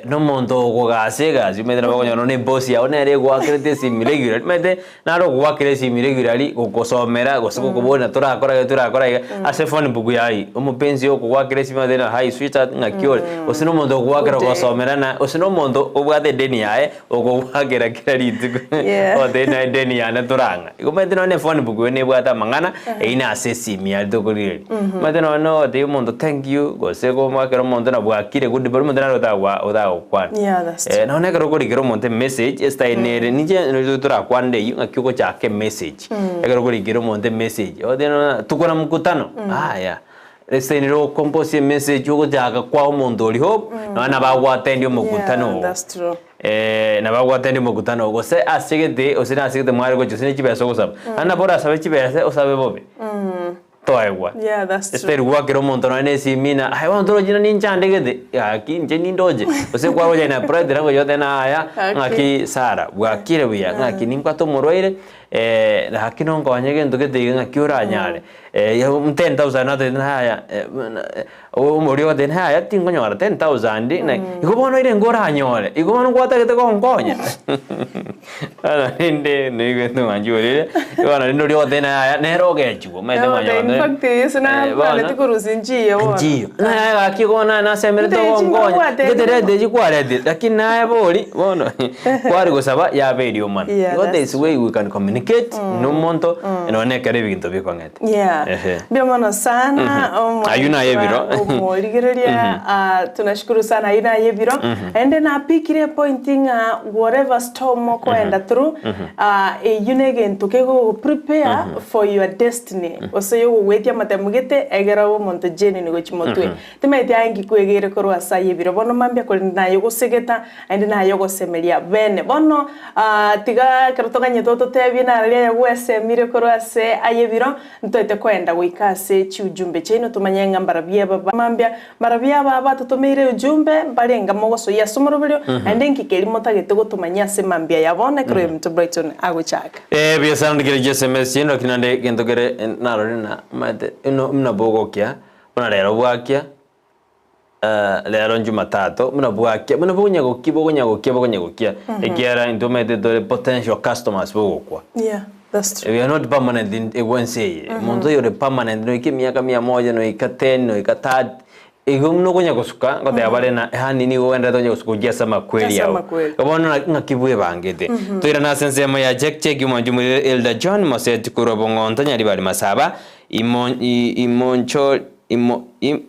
Nomonto okogasa egasi omanyete nabo okonyora nonye ebosi yao nere egoakerete esimi regularly omanyete naro ogoakera esimi regularly gokosomera gose gokoboria torakora iga torakora iga ase phone book yaye omopenzi okogoakera esimi agotebi ng'a hi sweetheart ng'aki ore gose na omonto okogoakera Good day. gosomera na gose na omonto obwate edeni yaye okogoakera kera rituko Yeah. ogotebi naye edeni yane torang'a. Igo omanyete nonye na ephone book eye nebwate amang'ana eyio nase esimi aria tokorigereria. Omanyete nonye na ogotebia omonto thank you gose komoakera omonto na bwakire good body omonto naro otagwa otagokwana. Yeah, that's true. Nonye ekero okorikera omonto emessage estyle nere ninche nori torakwanere eyio ng'aki ogochaka emessage. Ekero okorikera omonto emessage ogoteba nonya tuko na mkutano aya estyle nere ogocompose emessage ogochaka kwaa omonto oria hope nonye nabo agoattend omokutano Yeah, oo. that's true. Nabo agwatende omokutano gose ase gete, gose nase gete mware gochia, gose ne chibesa ogosaba. Naende nabo orasabe chibesa osabe bobe, toegwa. Yeah, that's true. Esteri gwakera omonto nonya na esimi na aye bono torochi na ninchande gete, gaki inche nindoche, gose kwaroche na pride language otebe na aya, Gaki. ng'aki Sarah, bwakire buya, ng'aki ninkwate omorwaire, gaki nonkonye gento gete iga ng'aki oranyare, 10,000 natebete ng'a aya Omoria ogoteba, Yaya, tinkonyora 10,000, na igo bono erenge oranyore, igo bono gwatagete gonkonya. Bono rende naigwete mwanchi orire, bono rende oria ogoteba yaya, nere ogechigwa, omanyete In mwanyabanto fact, Yeso bono, nabareti korusia nchiyo bono. nchiyo. Ng'a yaya gaki bono naye nasemerete Ntechi ogonkonya, nkwabwate ngeterete echi kwaretire, lakini naye bori, bono kware gosaba yabeire omana. Yeah, Igo that's there is way we can communicate na omonto, nonya ekero ebinto bikong'ete. Yeah. Ehe. Mbuya mono sana Ayio naye ebiro. omorigereria ah, tunashukuru sana ayio naye ebiro naende napikire epoint ng'a whatever storm okoenda through ah, eyio na egento kegogo prepare for your destiny gose yogogwetia amatemo gete egere obe omonto genuine gochia motwe Timaeti aye nki kwegeire korwa ase aye ebiro bono mambia korende naye ogosegeta naende naye ogosemeria bene. Bono tiga ekero toganyete ototebie nararia aye gwesemire korwa ase aye ebiro, ntoete koenda goika ase chiujumbe chiaino tomanye ng'a mbarabwo aba mambia, mbarabwo aba abatotomeire eujumbe mbarenge mogosoyia ase omoroberio, naende nki keria motagete gotomanyia ase mambia aya bono ekero oyominto Brighton agochaka. Ee, buya sana ndikire chiSMS chiaino lakini naende egento kere narorire na omanyete buna bogokia. Buna rero bwakia, rero Jumatatu, buna bwakia, buna bokonyagokia bokonyagokia bokonyagokia, ekiagera intwe omanyete tore potential customers bogokwa. Yeah, that's true. We are not permanent in igwe ense eye. Omonto oyore permanent noika emiaka mia moja, noika ten, noika thirty, igo buna okonya gosuka, ngoteba bare na yaani nigo ogenderete onya gosuka gochia ase amakweri Ase ao. amakweri. Bono naki ng'aki bwebangete. Toirane ase ensemo ya check check omwanchi omorere Elder John Moseti korwa Bong'onto Nyaribari Masaba,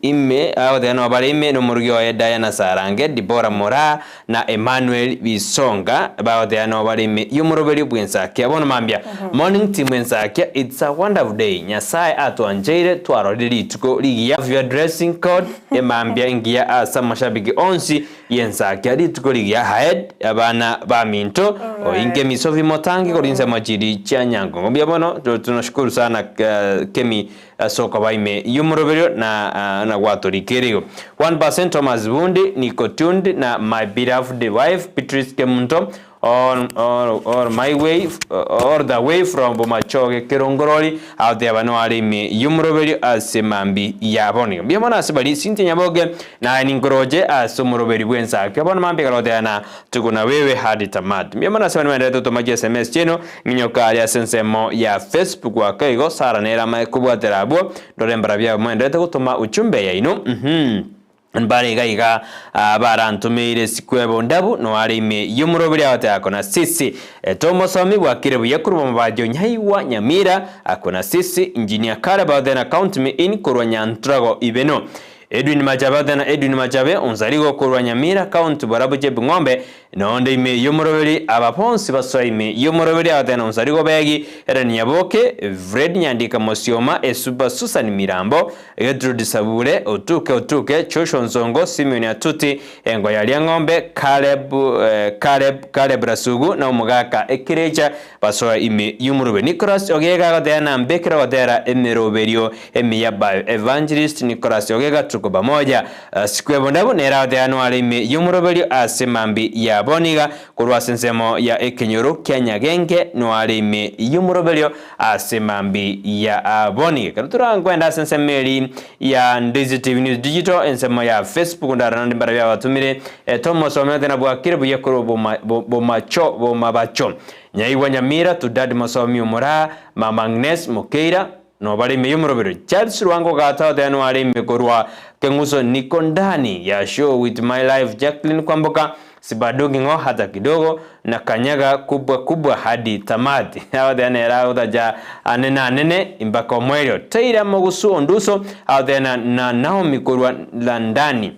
Ime agoteba nobare ime nomorugi oye Diana Sarange, Dibora Moraa na Emmanuel Bisonga bagoteba nobare ime y'omoroberio bw'ensakia. Bono mambia Morning team Ensakia it's a wonderful day Nyasae atwancheire twarorire rituko rigiya Love your dressing code emambia engiya ase amashabiki onsi y'ensakia rituko rigiya ahead abana baminto oinke misofi motange korwa insemo chiri chia Nyangongo. Mbuya mono tunashukuru sana Kemi Ase okoba ime y'omoroberio na na gwatorikire igo. 1% Thomas Bundi, Nico Tuned na my beloved wife Beatrice Kemunto all, all, all my way, all the way from Bomachoge Kerongorori agoteba noare ime y'omoroberio ase mambi ya bono iga. Mbuya mono ase baria Cynthia Nyaboke naye ninkoroche ase omoroberi bw'ensake bono mambia ekero goteba na Tuko na wewe hadi tamati. Mbuya mono ase baria baenderete gotoma chi sms chiaino Minyoka aria ase ensemo ya Facebook ake igo Sarah nere amae kobwatera abwo ndore mbarabio abwo moenderete gotoma uchumbe yaino uhmm mbare iga iga barantomeire sikwebo ndabu noare ime yomoroberi agote ako na sisi tomosomi bwakire buya korwa mobajo nyaigwa nyamira ako na sisi engineer Caleb then count me in korwa nyantrago ibeno Edwin Machabe Athena Edwin Machabe, Onsarigo korwa Nyamira County Borabu Chebing'ombe, nonde ime y'omoroberi aba bonsi basoa ime y'omoroberi Athena Onsarigo Begi, Helen Nyaboke, Fred Nyandika Mosioma, Esuba Susan Mirambo, Gertrude Sabure, Otuke Otuke, Joshua Onsongo, Simeon Atuti, Engo ya Riang'ombe, Caleb Caleb Caleb Rasugu na omogaka Ekerecha Basoa ime y'omoroberi. Nicholas Ogega agoteba na mbekere ogotera emeroberio emiya by Evangelist Nicholas Ogega tuko pamoja. Siku ebondabu nere agoteba noare ime y'omoroberio ase mambi ya boniga korwa ase ensemo ya ekenyoro kia Nyagenge noare ime y'omoroberio ase mambi ya boniga. Ekero torankwenda ase ensemo eri ya Ndizi TV News Digital ensemo ya Facebook ndaro nande mbarabio abatumire tomosome ote nabwakire buya korwa bomacho bomabacho Nyaigwa Nyamira to Dad Mosomi Omoraa, Mama Agnes Mokeira, nobare ime y'omorobero Charles Rwango Gata oteanwa are ime korwa Keng'uso Niko Ndani ya Show With My Life Jacqueline Kwamboka Sibadugi ng'o hata kidogo na Kanyaga Kubwa Kubwa Hadi Tamati agoteana ere agotacha anene anene mpaka omoerio Taira Mogusu Onduso agoteana na Naomi korwa Landani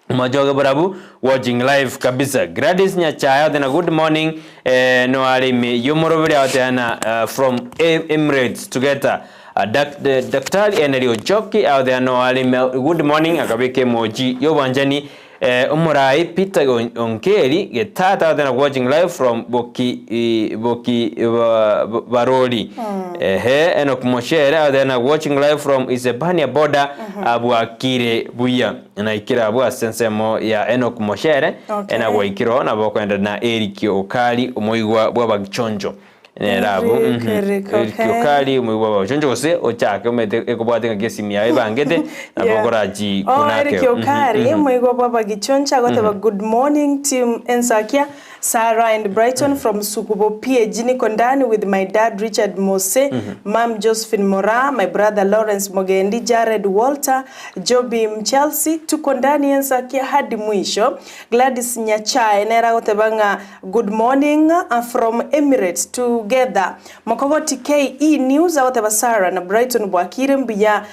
Mochoge borabu watching live kabisa. Gladys Nyachaya otena good morning eh, no are ime yomoroberi agoteana uh, from Emirates together. Uh, dak, eh, Daktari Henry Ochoki agoteana no are ime good morning akabeka emoji yobwanchani eh, omorai Peter Onkeri getata agoteana watching live from Boki, eh, Boki uh, Baroli mm. Ehe Enoch Moshere agoteana watching live from Isebania border mm -hmm. abwakire buya Naikire abwo ase ensemo ya Enock Moshere, Okay. na gwaikire oo nabo okoenda na Eric Okari omoigwa bw'abagichoncho. Nere abwo Eric, mhm. Eric, Eric okay. Okari omoigwa bw'abagichoncho gose ochake omanyete ekobwate ng'aki esimi yaye ebangete nabo Yeah. okorachi Oh, kunake. Eric Okari, moigwa bw'abagichoncho agoteba good morning team Ensakia, Sarah and Brighton from Sukubo PAG niko ndani with my dad Richard Mose, mom Josephine Moraa, my brother Lawrence Mogendi, Jared Walter, Joby Mchelsea, tuko ndani Ensakia hadi mwisho. Gladys Nyachae nere agoteba ng'a good morning from Emirates together. Mokogoti KE News agoteba Sarah na Brighton bwakire mbuya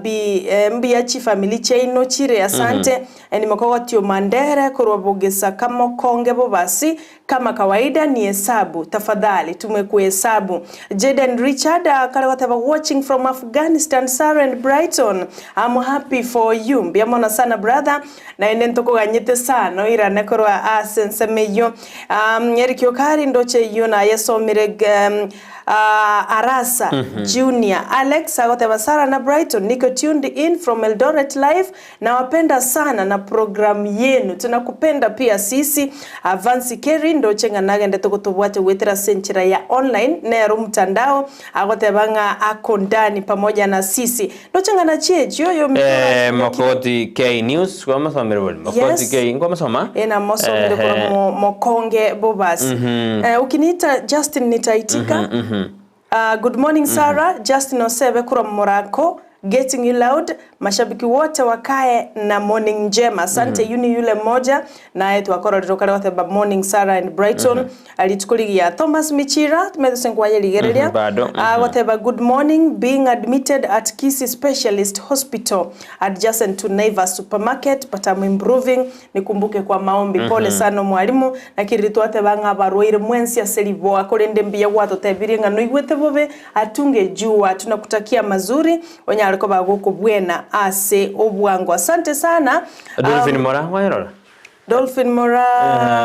bi mbuya chifamili chiaino chire asante. And Mokogoti Omandere korwa Bogesa Kamokonge Bobasi kama kawaida ni hesabu tafadhali tumekuhesabu. Jaden Richard kare goteba watching from Afghanistan Sarah and Brighton I'm happy for you mbuya mono sana brother naende ntokoganyete sana oirane korwa ase ensemo eyio. Um, Eric Okari ndoche eyio nayesomire um, Arasa Junior Alex agoteba Sarah na Brighton niko tuned in from Eldoret live nawapenda sana na program yenu tunakupenda pia sisi Vancy Kerry ndoche ng'a nagendete gotobwatia goetera ase enchera ya online nero omtandao agoteba ng'a ako ndani pamoja na sisi ndoche ng'a nachie echio oyo ominto Eh, orachire Mokoti K News kwamosomire bori Mokoti Yes. K nkwamosoma Eh, namosomire korwa Ehe. mo- mokonge bobasi Eh, ukiniita Justin nitaitika Ah, good morning Sarah Justin Osebe korwa Morako. Getting you loud Mashabiki wote wakae na morning njema Asante Yuni yule mmoja naye twakororire okare goteba morning Sarah and Brighton Rituko rigiya Thomas Michira timanyete gose nkwayerigereria Bado. Agoteba good morning being admitted at Kisii Specialist Hospital adjacent to Naivas supermarket but I'm improving Nikumbuke kwa maombi Pole sana omwalimu naki riria twateba ng'a abarwaire mwensi ase riboa korende mbuya gwatotebirie ng'a noigwete bobe atunge jua tunakutakia mazuri onyare koba gokobwena ase obwango asante sana Dolphin Mora, wanyarora? Dolphin Mora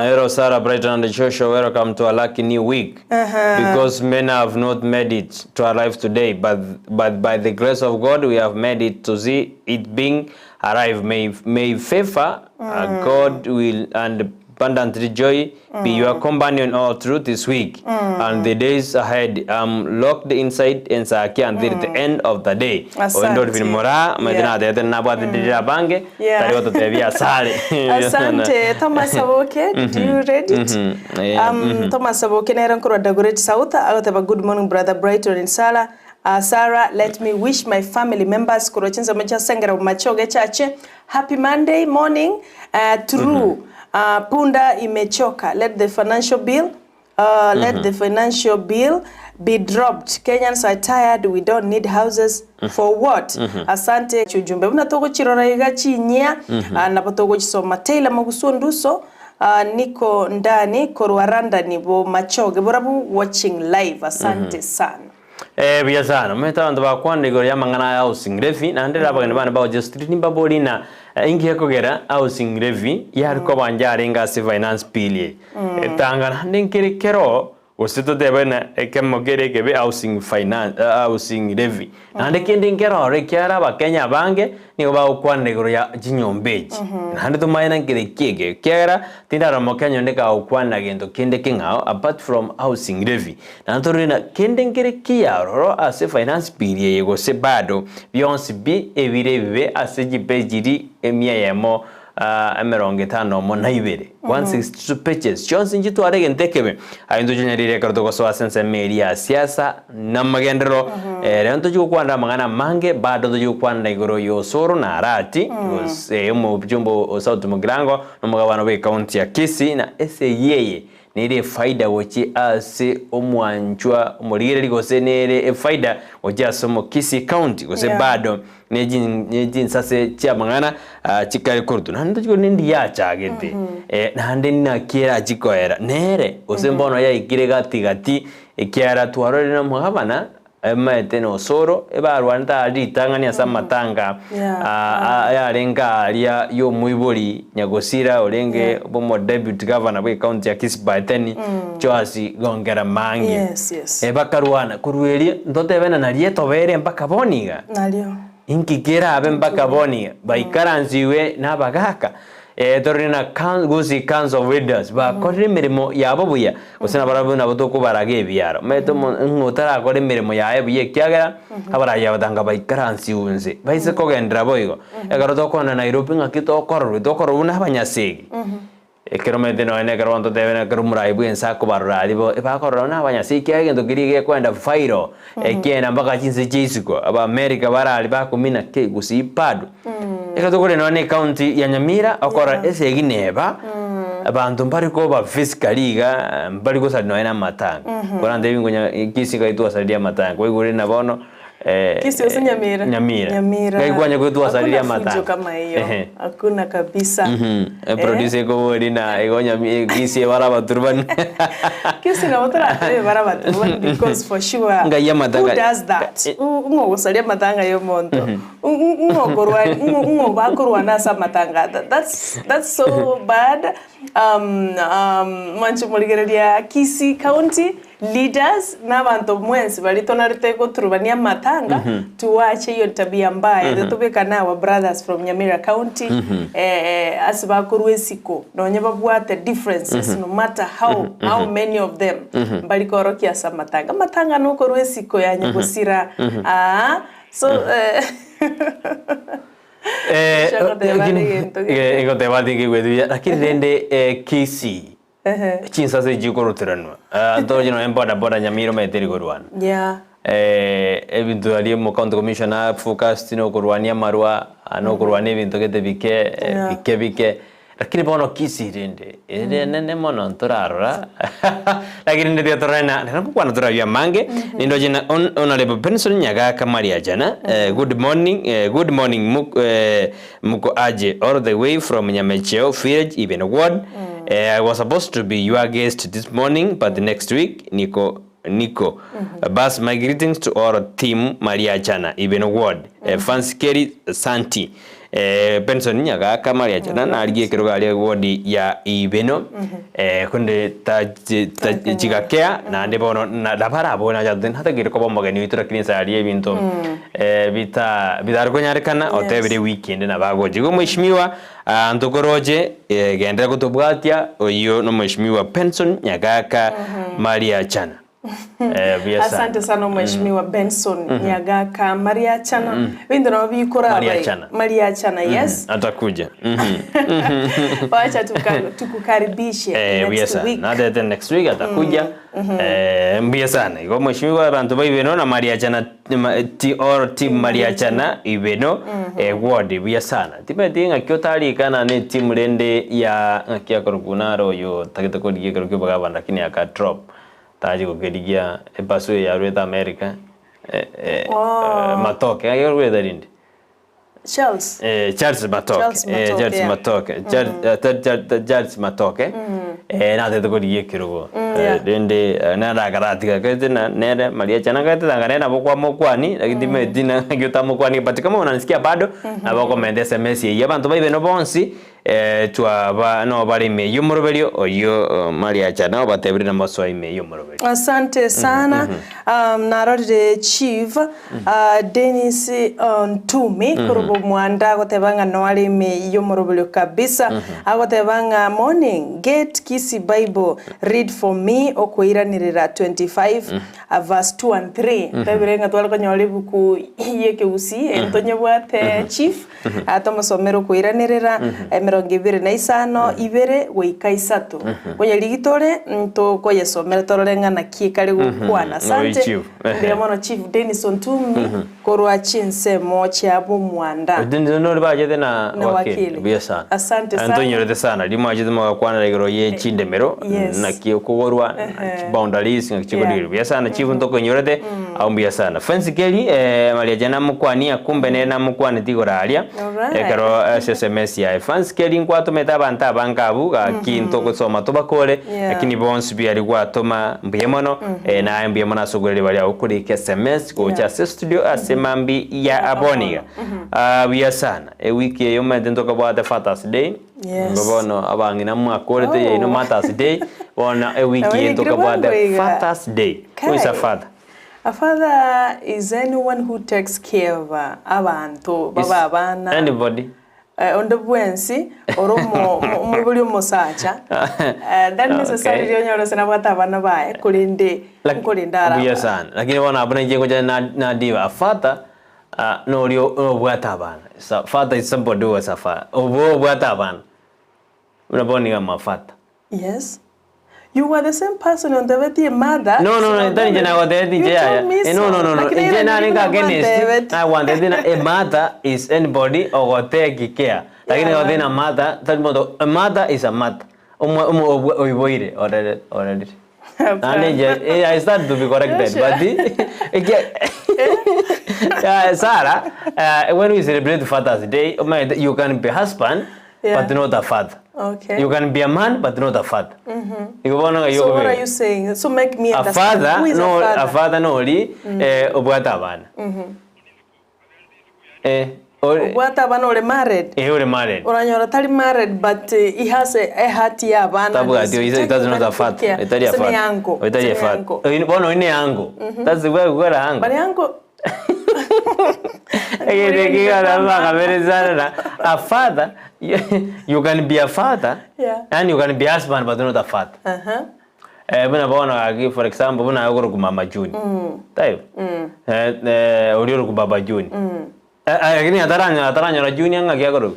Hello Sarah Brighton and Joshua, welcome to a lucky new week. Because many have not made it to arrive today, but but by the grace of God we have made it to see it being arrive. May may favor God will and abundantly joy be your companion all through this week and the days ahead. I'm locked inside ensaki until the end of the day. Asante. Oyo Dolphin Moraa, omanyete Yeah. natebete nabwate ndirire abange, Yeah. tari gototebia asare. Asante Thomas Aboke, did you read it? Yeah. Thomas Aboke nere nkorwa Dagoretti South agoteba good morning brother Brighton and Sarah. Sarah, let me wish my family members korwa chinsemo chia Sengera Bomachoge Church happy Monday morning. True. Punda imechoka. Let the financial bill let the financial bill be dropped. Kenyans are tired, we don't need houses for what? Asante ujumbe buna togochirora iga chinyia nabo togochisoma. Taylor Mogusu Nduso niko ndani korwa Randani bo Machoge borabu watching live. Asante sana. Eh, buya sana. Omanyete abanto bakwana igoro y'amang'ana aya housing levy, naende rero abageni bane bagochia street nimbabori ng'a inki gekogera housing levy yare koba yarenge ase finance bill eye. Etanga naende nkere kero gose totebe ng'a ekemo kere ekebe housing finance housing levy. Naende kende nkere ororo ekiagera abakenya abange nigo bagokwanera igoro ya chinyomba echi. Naende tomanye na nkere ki eke ekiagera tindarora mokenya onde kagokwana gento kende keng'ao apart from housing levy. Naende torore ng'a kende nkere kiya ororo ase finance bill eye gose bado bionsi pi ebire ebibe ase chipage chiria emia eyemo emerongo etano nomo na ibere, 162 pages, chionsi nchitware egento ekebe. Aye ntochinyarire ekero togosoa ase ensemo eria ya siasa na amagenderero, rero ntochi gokwanera amang'ana amange, bado ntochi gokwanera igoro ya Osoro na Arati, gose omojumbe o South Mugirango, na omogabana bwe ecounty ya Kisii, na esegi eye nere efaida gochia ase omwanchwa omorigereria gose nere efaida gochia ase omokisii county gose bado ne chinsase chi'amang'ana chikare korutwa. Naende tochia korora nendi yachagete, naende naki erachi koera nere, gose mbono yaikire gati gati, ekiagera twarorire na omogabana, emaete na osoro, ebarwanete aa ritang'ani ase amatanga ayarenge aria y'omoibori nyagosira orenge omo deputy governor bwe county ya Kisii by then, Joash Gongera Mangi. Yes, yes. Bakarwana korwa erio, ntotebe ng'a nario etoba ere mpaka bono iga. Nario. Inki kerabe mpaka bono iga? Baikaransigwe nabagaaka, torore na Gusii Council of Elders bakorire emeremo yabo buya, gose nabarabwo nabo tokobaraga ebiaro. Omanyete ng'a otarakora emeremo yaye buya ekiagera abarayia abatanga baikaransigwe inse, baise kogenderera boigo. Ekero tokogenda Nairobi ng'aki tokororwa? Tokororwa buna abanyasegi. Ekero omanyete nonya na ekero bono totebe na ekero omorai bw'ense akobarora aria bo ebakorora buna abanyasi ekiagera egento keria gekoenda viral, ekiagenda mpaka chinse chia isiko, aba America bare aria bakomina ki gusii bado. Ekero tokorenda nonya na ecounty ya Nyamira, okorora esegi neba, abanto mbari koba physically iga, mbari gosaria nonya na amatanga. Korantebie nkonya Kisii ngai twasaririe amatanga, kwaigure na bono. Kisii gose Nyamira? Nyamira. Nyamira. Ngai kwanya goetwasaririe Hakuna fujo amatanga. kama hiyo. Ehe. Hakuna kabisa. Mhm. Producer ekobori na igo Nyami Kisii ebare abaturubani. Kisii nabo toratebe bare abaturubani because for sure Ngai amatanga. who does that? Ng'o ogosaria amatanga ya omonto? Ng'o okorwa ng'o bakorwana ase amatanga? That's that's so bad. Um, um, mwanche morigereria Kisii County Leaders na abanto mwensi baria tonarete goturubania amatanga tuache iyo tabia mbaya mm tobekane our brothers from Nyamira county eh, ase bakorwa esiko nonye babwate differences no matter how how many of them mbari korokia ase amatanga amatanga nokorwa esiko ya nyagosira aa so eh, Eh, Chagoteba egento gete. egoteba tingigweti buya lakini rende Kisii Chinsase chikoroteranwa. Ntoche nonya boda boda Nyamira omanyete teri korwana. Yeah. Ebinto aria omo county commissioner focused na okorwania amarwa, na okorwania ebinto gete bike bike bike, lakini bono Kisii rende ere enene mono ntorarora lakini rende tiga torore na nere ngokwana torabie amange, nindoche na hon honourable Benson Nyagaka Mariachana, good morning good morning mok mko aje all the way from Nyamecheo village Ibeno ward, I was supposed to be your guest this morning but next week niko Niko. Bas my greetings to all team Mariachana Ibeno ward Fancy Kelly Santi Benson Nyagaka Mariachana narigie ekerogo aria ward ya Ibeno konde chigakea naende bono nabo arabore nacha natagete koba omogeni oito lakini inse aria ebinto bita bitari konyarekana otebire ewiki ende nabo agocha. Igo mheshimiwa ntokoroche Genderera gotobwatia, oyio nomweshimiwa Benson Nyagaka Mariachana. Eh, buya sana. Asante sana omweshimiwa Benson Nyagaka Mariachana. Binto nabo bikora abai. Mariachana. Mariachana, yes. Atakuja. Mhm. Wacha tuka, tukukaribishe Eh, buya next sana. week. Natete next week atakuja. Eh, mbuya sana. Igo mweshimiwa abanto ba Ibeno na Mariachana ti or team Mariachana Ibeno eh, ward buya sana. Timanyeti ng'aki otarikana ne team rende ya ng'aki akorokwa naro oyo otagete korigia ekero kia obogabana lakini aka drop tachi gokerigia epasu eye yarwete America eh, eh, Oh. Matoke ng'aki akorokwa rinde? Charles. Eh, Charles Matoke Charles eh, Matoke, Charles yeah. Matoke Charles eh, Charles- Charles- Charles Matoke eh natete korigia ekerogo Eh, yeah. rende eh, narakaratiga kaete na nere Maria chana kaete tanga nere nabo kwamokwani lakini timanyeti naki otamokwani but kama unanisikia bado nabo okomenta sms eyio abanto baibeno bonsi eh, twaba no bare ime eyio omoroberio oyio eh, Maria chana obatebire namosoe ime eyio omoroberio Asante sana um, narorire chief uh, Dennis uh, Ntumi korwa Omwanda agoteba ng'a noare ime y'omoroberio kabisa agoteba ng'a morning get Kisii Bible read for me okoiranerera 25 uh, verse 2 and 3 tebire ng'a tware konyora ebuku y'ekegusii eye tonyebwate chief Atomosomere okoiranerera emerongo ebere na isano ibere goika isato. Onye rigiya tore ntokoyesomera torore ng'a naki ekare gokwana. Asante. Chief. Mbuya mono Chief Dennis Ontumi korwa chinsemo chia Bomwanda. Dennis nori bachete na Na wakili. Buya sana. Asante sana. Ntonyorete sana. Rimo achete mogakwanera igoro ye chindemero Yes. naki okogorwa boundaries ngaki chigodirwa. Buya sana chief ntokonyorete. Ao mbuya sana. Fancy Kelly eh, Maria Jane namokwania kumbe nere namokwaneti igoro aria Alright. ekero ase SMS yaye. Fancy Kelly nkwatomete abanto abange abwo gaki ntogosoma tobakore Yeah. lakini bonsi biari gwatoma mbuya mono eh, naye mbuya mono ase okoreri baria okorika SMS gocha Yeah. ase studio ase mambi ya aboniga. Ah, buya sana. Ewiki eye omanyete ntokabwate Father's Day. Yes. Igo bono abang'ina mwakorete yaino Oh. Mother's Day, bono ewiki eye Nabo ntokabwate bwango iga. Father's Day. Who is a Kai. father? A father is anyone who takes care of uh, abanto Is baba abana Anybody? eh, onde bwensi ore omo- omo- omoibori omosacha Eh, that necessarily Okay. onyore ase nabwate abana baye korende Lak- nkorende ara Buya sana. Lakini bono abwo nainche ngocha na- nadiba. A father ah, noria obwate abana. Sa- Father is somebody who has a father. Obwo obwate abana. Buna bono niga amafata. Yes. You were the same person on the way mother. No, no, no, tari nje nagotebeti nje You yaya. told me Eh, no, no, no, no. Lakini Nje ira nare nilikuwa against. nakwantebeti. Nagwantebeti na a mother is anybody ogoteki care. Lakini Yeah. gotebeti na mother, tari moto, a mother is a mother. Omwe omwe obwe oiboire orere orerire. Naende inche eh, I start to be corrected but ekia yeah, Sarah, uh, when we celebrate Father's Day, omanyete you can be husband Yeah. but not a father. Okay. You can be a man but not a father. Igo bono ng'a So what igo are you saying? So make me a understand. father Who is no a father? a father nori eh, obwate abana. Eh, ore Obwate abana ore married. eh, ore married. Oranyora tari married but eh, he has a, a heart ya abana. Tabwati, He's it taking does not very a good father. care. Itari a Ese ni father. uncle. Itari a Ese ni father. uncle. Oino- Bono oine uncle. That's the way we got uncle. But uncle A father, you can be a father, Yeah. and you can be husband but not a father. Uh-huh. Eh, buna bono gaki for example buna agoro mama Juni. Tayo. Eh, eh, ori oro baba Juni. Eh, eh, lakini ataranya ataranyora Juni ang'aki agoro.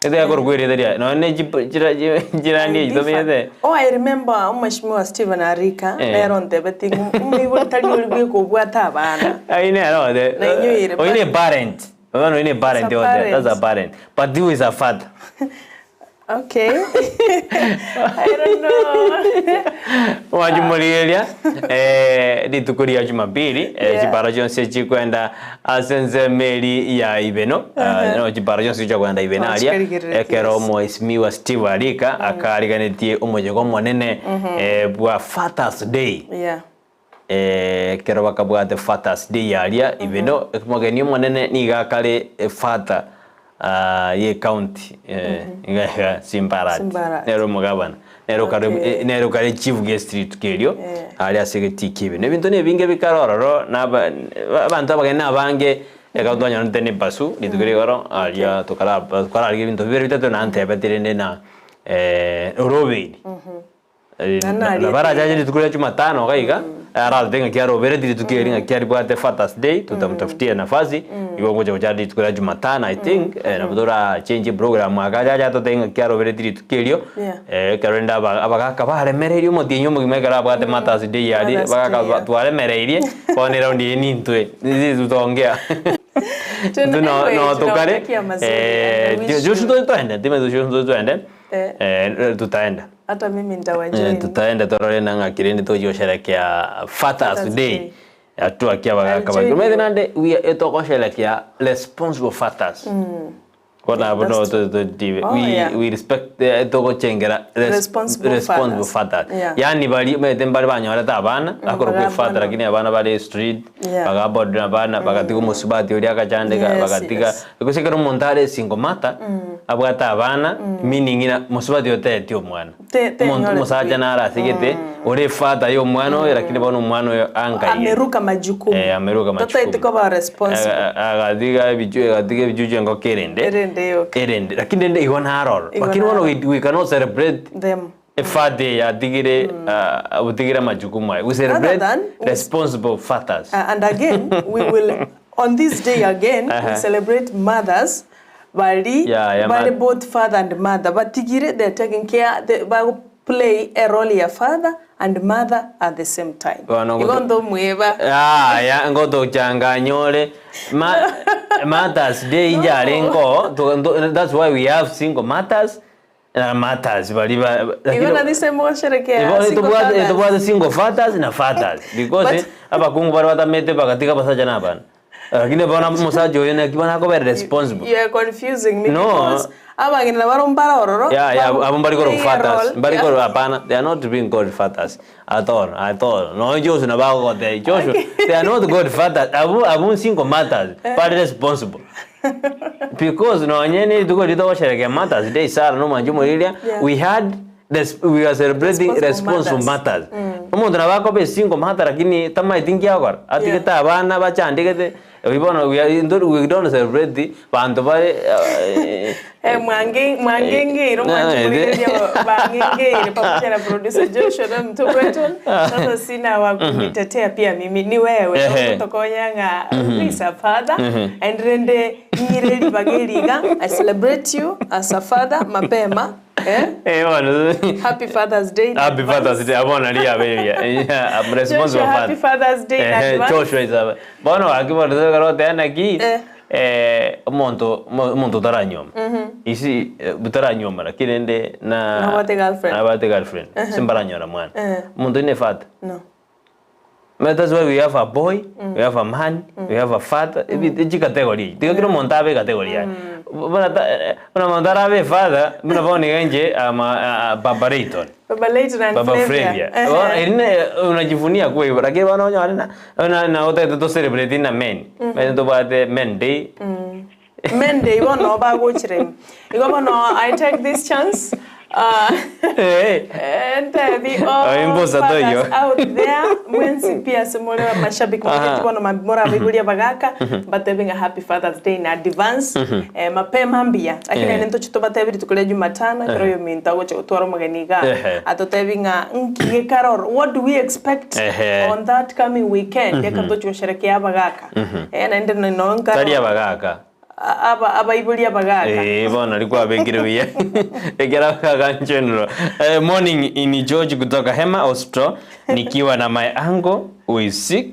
Ete akorokwa erieta riaye nonya ne chipo chira chirandi echi tomenyete. Oh I remember omweshimiwa Stephen Arika Eh. nere ontebeti ng'a omoibori tari oria bweka obwate abana. Ayio nere ote Nainyoire oyio ne but- parent bono oyio ne parent It's a ote that's a parent. parent but who is a father? Okay I don't know. Mwachimorigereria eh, rituko ria Jumapili eh, Yeah. chipara chionsi chikwenda ase ensemo eri ya Ibeno ah, no chipara chionsi chikwenda Ibeno Oh, aria chikarigereretie, ekero yes. omwesimigwa Steve Arika akariganetie omoyega omonene eh, bwa Fathers Day Yeah. Ekero bakabwate Fathers Day aria Ibeno, omogeni omonene nigo akare efather ye county iga iga Simbarati Simbarati. nere omogabana nere okare Okay. nere okare chief guest rituko erio Eh. aria ase egetii kia Ibeno. Ebinto na ebinge bikare ororo na aba abanto abageni na abange ekero twanyorete na ebasu rituko ria igoro aria tokara tokararigia ebinto bibere bitato nantebeti rende na orobeiri. Nana Barachache rituko ria Jumatano iga iga, ararete ng'aki arobereti rituko eri ng'aki aribwate Father's Day, tutamtafutia nafasi, igo ngocha gochara rituko ria Jumatano I think, nabo tora change program agachache atotebie ng'aki arobereti rituko erio, Yeah. ekero rende aba abagaka baremereirie omotienyi omogima ekero abwate Mother's Day aria, Mother's Day, bagaka yeah. twaremereirie, bono eraundi eye nintwe, titongea. Tuna- Intwe no anyway, no tokare, tunawatakia mazuri and we wish Joshua you- toche toende, timanyeti Joshua toche toende, Eh. tutaenda. Hata mimi nitawajoin. Tutaenda torore na ng'aki rende tochie gosherekea Father's Father's Day. Day. Atwaki abagaka I'll baito. join Omanyete you. naende we are etogosherekea responsible fathers. Bono abwo That's no to- to- to- Oh, we, yeah. we respect togochengera res- Responsible responsible fathers. fathers. Yeah. Yaani bari omanyete mbare banyorete abana, akorokwa bagabana. efather lakini abana bare street, Yeah. bagabodera abana, bagatiga omosubati oria agachandeka, Yes, bagatiga yes. gose ekero omonto are single mother, Abwate abana, meaning ng'a mosubati otaeti omwana. Te- te Omonto nyore omosacha tibwi. nare asigete, ore efather ya omwana oyo, lakini bono omwana oyo ankaire. Ameruka majukumu. Eh, ameruka majukumu. Totaeti koba responsible. Agatiga ebichu agatiga ebichuchu engoko erende. Erende yoka. Erende. Lakini rende igo naroro. Igo Lakini bono naroro. we, we cannot celebrate Them. efather eye atigire ah, otigire amajukumu aye. We celebrate than- responsible fathers. And again, we will, on this day again, we Uh-huh. celebrate mothers bari Yeah, yeah, bari ma- both father and mother batigire they're taking care they bago play a role ya father and mother at the same time Bono igo goto- ntomweba Yaya ngotochanganya ore ma Mothers Day No. yarengeo that's why we have single mothers na mothers bari ba igo na this time mogosherekea Igo single etobwate fathers. etobwate single fathers na fathers because But- abakungu baria batamete bagatiga abasacha na abana. Lakini bono omosacha oyo naki bono akobera responsible. You are confusing me No. because abang'ina nabaro mbare ororo Yeah, yeah, bago abo mbari korwa play a fathers. role. Mbari Yeah. korwa hapana. They are not being called fathers at all, at all. No Joshua nabo agogotebia Joshua, they are not called fathers. Abwo abwo single mothers, bare responsible. Because nonye ne rituko riria togosherekea Mothers Day Sarah na omwancha omoriria, Yeah. we had res we are celebrating Responsible responsible mothers. mothers. Omonto nabo akoba esingle mother lakini tamaeti nki agokora, atigete Yeah. abana bachandegete, oyio bono we are intwe we don't celebrate banto bare Eh, mwange mwangengeire omwanchi morigereria bangengeire pamoja na producer Joshua na Mto Breton. Sasa sina wa kunitetea pia mimi ni wewe Ehe. tokonya ng'a please a father and rende ng'ire ribaga eri iga I celebrate you as a father mapema eh? Eh, bono Happy Father's Day in Happy advance. Father's Day bono riria aberia Yeah, I'm responsible Joshua, happy father. Father's Day in Ehe, advance. Joshua is a bono gaki bono tokero goteba naki Eh. eh, omonto omo- omonto otaranyuoma isi otaranyuoma lakini rende na Nabwate girlfriend. nabwate girlfriend ase mbaranyora mwana Eh. omonto oyio ne father No. That's why we have a boy, we have a man, we have a father. Ebi chicategory echi. Tiga kera omonto abe ecategory yaye. Buna ta buna omonto arabe efather, buna bono iga inche am a Baba Layton. Baba Layton and Baba Flavia. Flavia. Bono eri ne unajivunia kweiba lakini bono onyore na na na otagete to celebrate na men. Omanyete tobwate men day. Men day bono bagochire ime. Igo bono I take this chance uh, Eh. ntebi all Oyo mbosa toiyo. fathers out there mwensi pia ase more mashabiki Aha. moketi bono morabaiguria bagaka mbatebe ng'a happy fathers day in advance eh, mapema mbuya lakini Eh. naende ntoche tobatebi rituko ria jumatano ekero oyo ominto agocha gotwara omogeni igaa Ehe. atotebi ng'a nki gekaroro what do we expect Ehe. on that coming weekend ekero tochi gosherekea abagaka eh, naende nonya Tari nkarora abagaka. Aba abaibori abagaaka. Ee, bono nari kwabekire buya. Ekero abagaaka general. Eh, morning ini George kutoka Hema Hospital nikiwa na my uncle who is sick.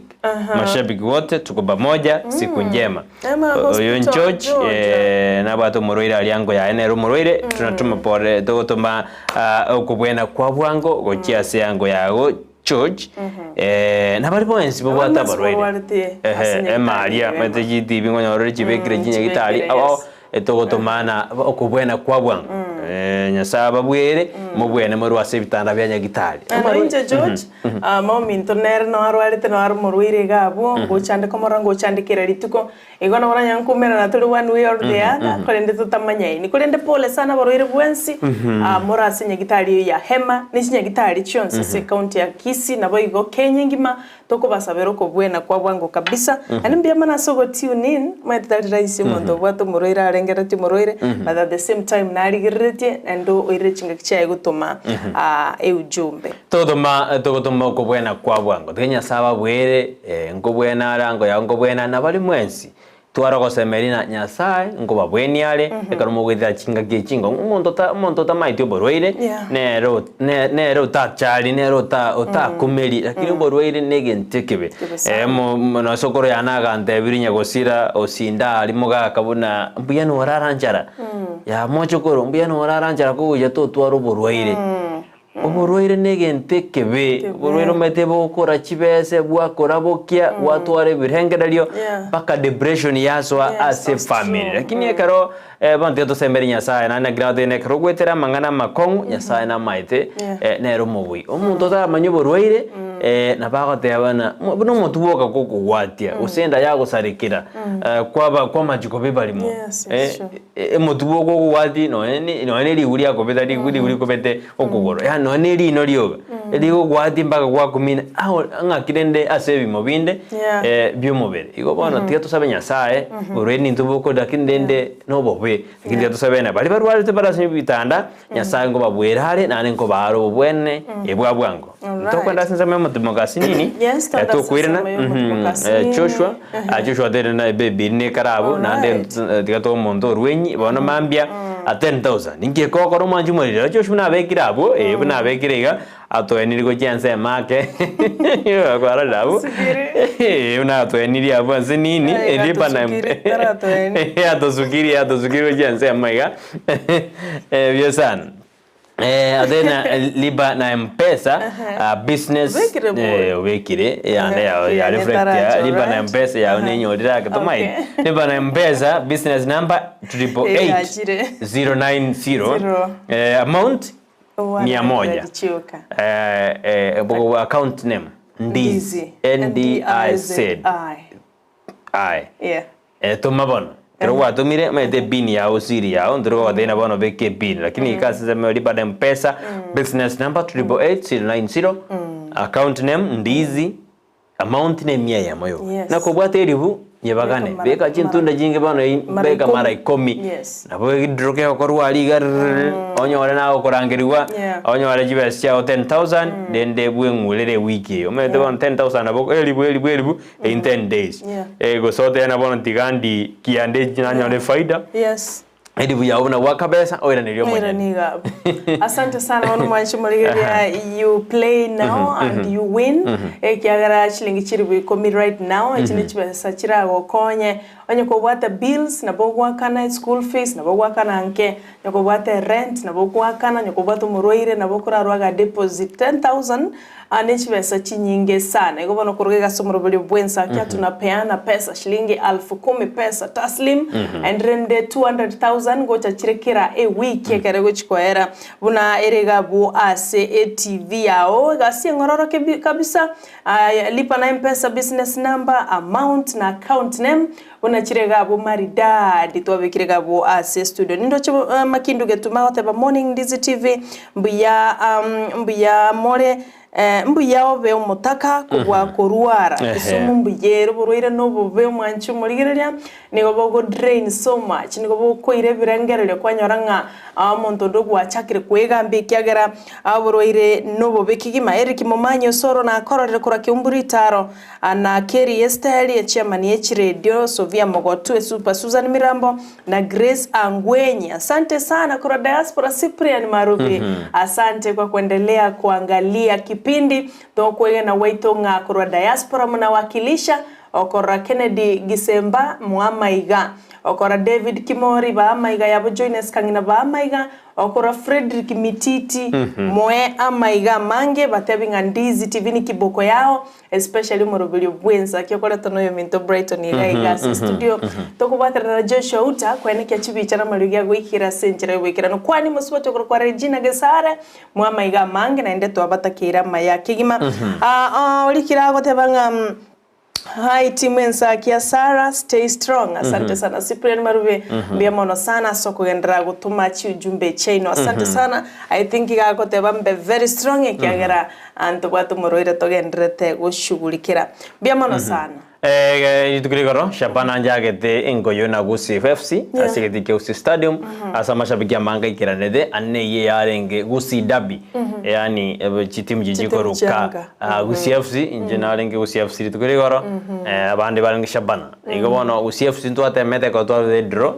Mashabiki wote tuko pamoja, siku njema. Hema Oyo Hospital, George George. eh, nabwate omorwaire aria ango yaye nere omorwaire tunatuma pole togotoma ah, okobwena kwa bwango gochia ase ango yago George eh, nabari bonsi babwate Abande abarwaire barwarete ase Ehe, nyagetari emaria ere. maete chitibi nkonyorore chibekire chinyagitari chibekire, abo yes. etogotomana okobwena kwa bwango Eh, Nyasaye ababwere mobwene morwe ase ebitanda bia nyagitari Naende inche George, ah, maominto nere noo arwarete noo are omorwaire iga abwo, ngochandeka omorero ngochandekera rituko, Igo nabo nonya nkomerana tore one way or the other, korende totamanyaini. Korende pole sana abarwaire bwensi, ah, more ase nyagitari eyio ya Hema, ne chinyagitari chionsi ase ecounty ya Kisii, naboigo Kenya engima, tokobasabera okobwena kwa bwango kabisa. Naende mbuya mono ase ogo tune in, omanyete tari rahisi omonto obwate omorwaire arengereretie omorwaire, but at the same time narigereretie naende oirire chingaki chiaye gotoma ah, eujumbe. Togotoma togotoma okobwena kwa bwango. Tiga Nyasae ababwere, eh, nkobwena are ango yao nkobwena nabare mwensi. Tware ogosemeria na Nyasae nkobabwenia are, ekero mogoetera chingaki echi chingong'u. Omonto ota omonto otamaeti oborwaire, Yeah. nere o ne nere otachari, nere ota otakumeri, lakini oborwaire na egento ekebe. Kebe sana. Eh, mo mo nosokoro yane agantebirie nyagosira osinda aria mogaka buna mbuya norara nchara, yaa mochokoro mbuya norara nchara kogocha totwara oborwaire. Oborwaire negento ekebe, oborwaire omanyete bogokora chibese, bwakora bokia, bwatwara ebirengererio, Yeah. mpaka depression yasoa Yes, ase that's efamily. true. Lakini ekero eh, bono tiga tosemberie Nyasaye, naende naki nagotebi ekero ogwetera amang'ana amakong'u, Nyasaye namaete Yeah. eh, nere omobui. Omonto otaramanya oborwaire, eh, nabo agoteba buna buna omotwe bwoka gokogwatia, gose enda yagosarekera, eh, kwaba kwamachiko bibarimo. Yes, yes, sure. Omotwe bwoka okogwatia nonya ne nonya ne riguri riakobeta riguri riguri rikobete okogoro, yaani nonya ne rino rioka, rigogwatia mpaka gwakumina ao ng'aki rende ase ebimo binde Yeah. bia omobere. Igo bono tiga tosabe Nyasaye, orwaire nintwe bokori lakini rende na obobe, lakini tiga tosabe na baria barwarete bare ase ebitanda, Nyasaye nkobabwera are naende nkobare obobwene bwa bwango. Alright. Tokwenda ase ensemo y'omotimoka asinini, Yes, twende ase tokoirana, ensemo y'omotimoka asinini. Joshua, Joshua aterire na ebebiri na ekarabu, naende Alright. tiga toe omonto orwenyi, bono mambia a 10,000. Inki ekogokora omwanchi omoriri? Joshua buna abekire abwo, eh, buna abekire iga, atoenirie gochia ensemo ake, kwarorire abwo, Atusukire. eh, buna atoenirie abwo ase nini, Aiga elipa na atusukire, taratoeni. atosukirie, atosukirie gochia ensemo iga, buya sana. Eh, ate na lipa na mpesa ah, business Obekire boy. eh, obekire yande ya Eh, ya yane reflect ya taracho, lipa na right? mpesa yawe nenyorire ake tomaini Okay. lipa na mpesa business number triple Eh, eight yachire. 090 Zero. eh, amount mia moja Chioka. eh, eh, bo- account name ndizi Ndizi. N D I Z I. I Yeah. Eh, toma bono ekero gwatomire omanyete epin yao siri yao ntoro gogotebia bono obeke epin lakini ika ase ensemo ya lipa na mpesa business number 888090 account name ndizi amount ne emia eyemo yoka Yes. na kobwate eribu nyebagane Beka mara- beka chintunda chinge bono i- mara beka ikomi. mara ikomi Yes. nabo egediro kegokorwa aria iga rrrr onyore nagokorangerigwa Yeah. onyore chibesa chiago 10000 rende bweng'urere ewiki eyo omanyete bono 10000 nabo eribu eribu eribu in 10 days Yeah. Eh, gose otebe bono tiga ndi kiande echi nanyore efaida Yes. eribu yao buna gwakabesa oiraneria Oira omonyene niga. Asante sana ono mwanchi morigereria you play now and you win. Ekiagera chilingi chiribu ikomi right now echi ne chibesa chiragokonye onye kobwate bills nabo ogwakana school fees nabo ogwakana nke onye kobwate rent nabo ogwakana onye kobwate omorwaire nabo okorarwa deposit 10000 Aa nechibesa chinyinge sana. Igo bono koruga iga ase omoroberio bw'ensakia tunapeana pesa shilingi alfu kumi pesa taslim and rende 200,000 gocha chire kera ewiki ekero egochi koera buna ere iga abwo ase etv yao egasi eng'ororo kebi kabisa aya lipa na mpesa business number amount na account name buna chire iga abwo maridadi twabekire iga abwo ase estudio. Nindoche makindu getuma agoteba morning Ndizi TV mbuya mbuya more. Mbuya obe omotaka kobua korwara. Esumu mbuya ere, oborwaire nobobe omwanchi omorigereria, nigo bogo drain so much, nigo bokoira ebirengererio kwanyora ng'a omonto onde gwachakire kwegamba ekiagera oborwaire nobobe kegima. Eric Momanyi Osoro nakororire korwa Keumbu Ritaro, na Kerry Esteri, echairman ye chiredio, Sofia Mogotu, Esuper Susan Mirambo, na Grace Angwenyi. Asante sana korwa diaspora Cyprian Marubi. Asante kwa kuendelea kuangalia kipindi tokwegena gwaito ng'a korwa diaspora munawakilisha okorora Kennedy Gisemba Mwamaiga okora David Kimori Baamaiga yabo Joines Kang'ina Baamaiga Okorwa Fredrick Mititi moe amaiga amange batebi ng'a Ndizi TV ni kiboko yao especially omoroberio bwensa ki okoretwa noyominto Brighton iga iga ase studio tokobwaterana na Joshua Uta koenekia chibicha na amariogi agoikera ase enchera yoboikeranu kwani mosubati okorokwa Regina Gesare moe amaiga amange naende twabatakeire amaya kegima orikire agoteba ng'a Hi team ensakia Sarah stay strong asante sana Cyprian Marube mbuya mono sana ase okogenderera gotoma chiujumbe chiaino asante sana I think iga agoteba mbe very strong ekiagera ntobwate omorwaire togendererete goshughulikera mbuya mono sana. Rituko ria igoro Shabana njagete engoyo na Gusii FC ase egetii kia Gusii Stadium ase amashabiki amange aikeranete ane eyio yarenge Gusii Derby yaani chitimu chiria Chitimu chikoruka chianga. Gusii FC inche narenge Gusii FC rituko ria igoro abande barenge Shabana igo bono Gusii FC ntwatemete ekero twarure edraw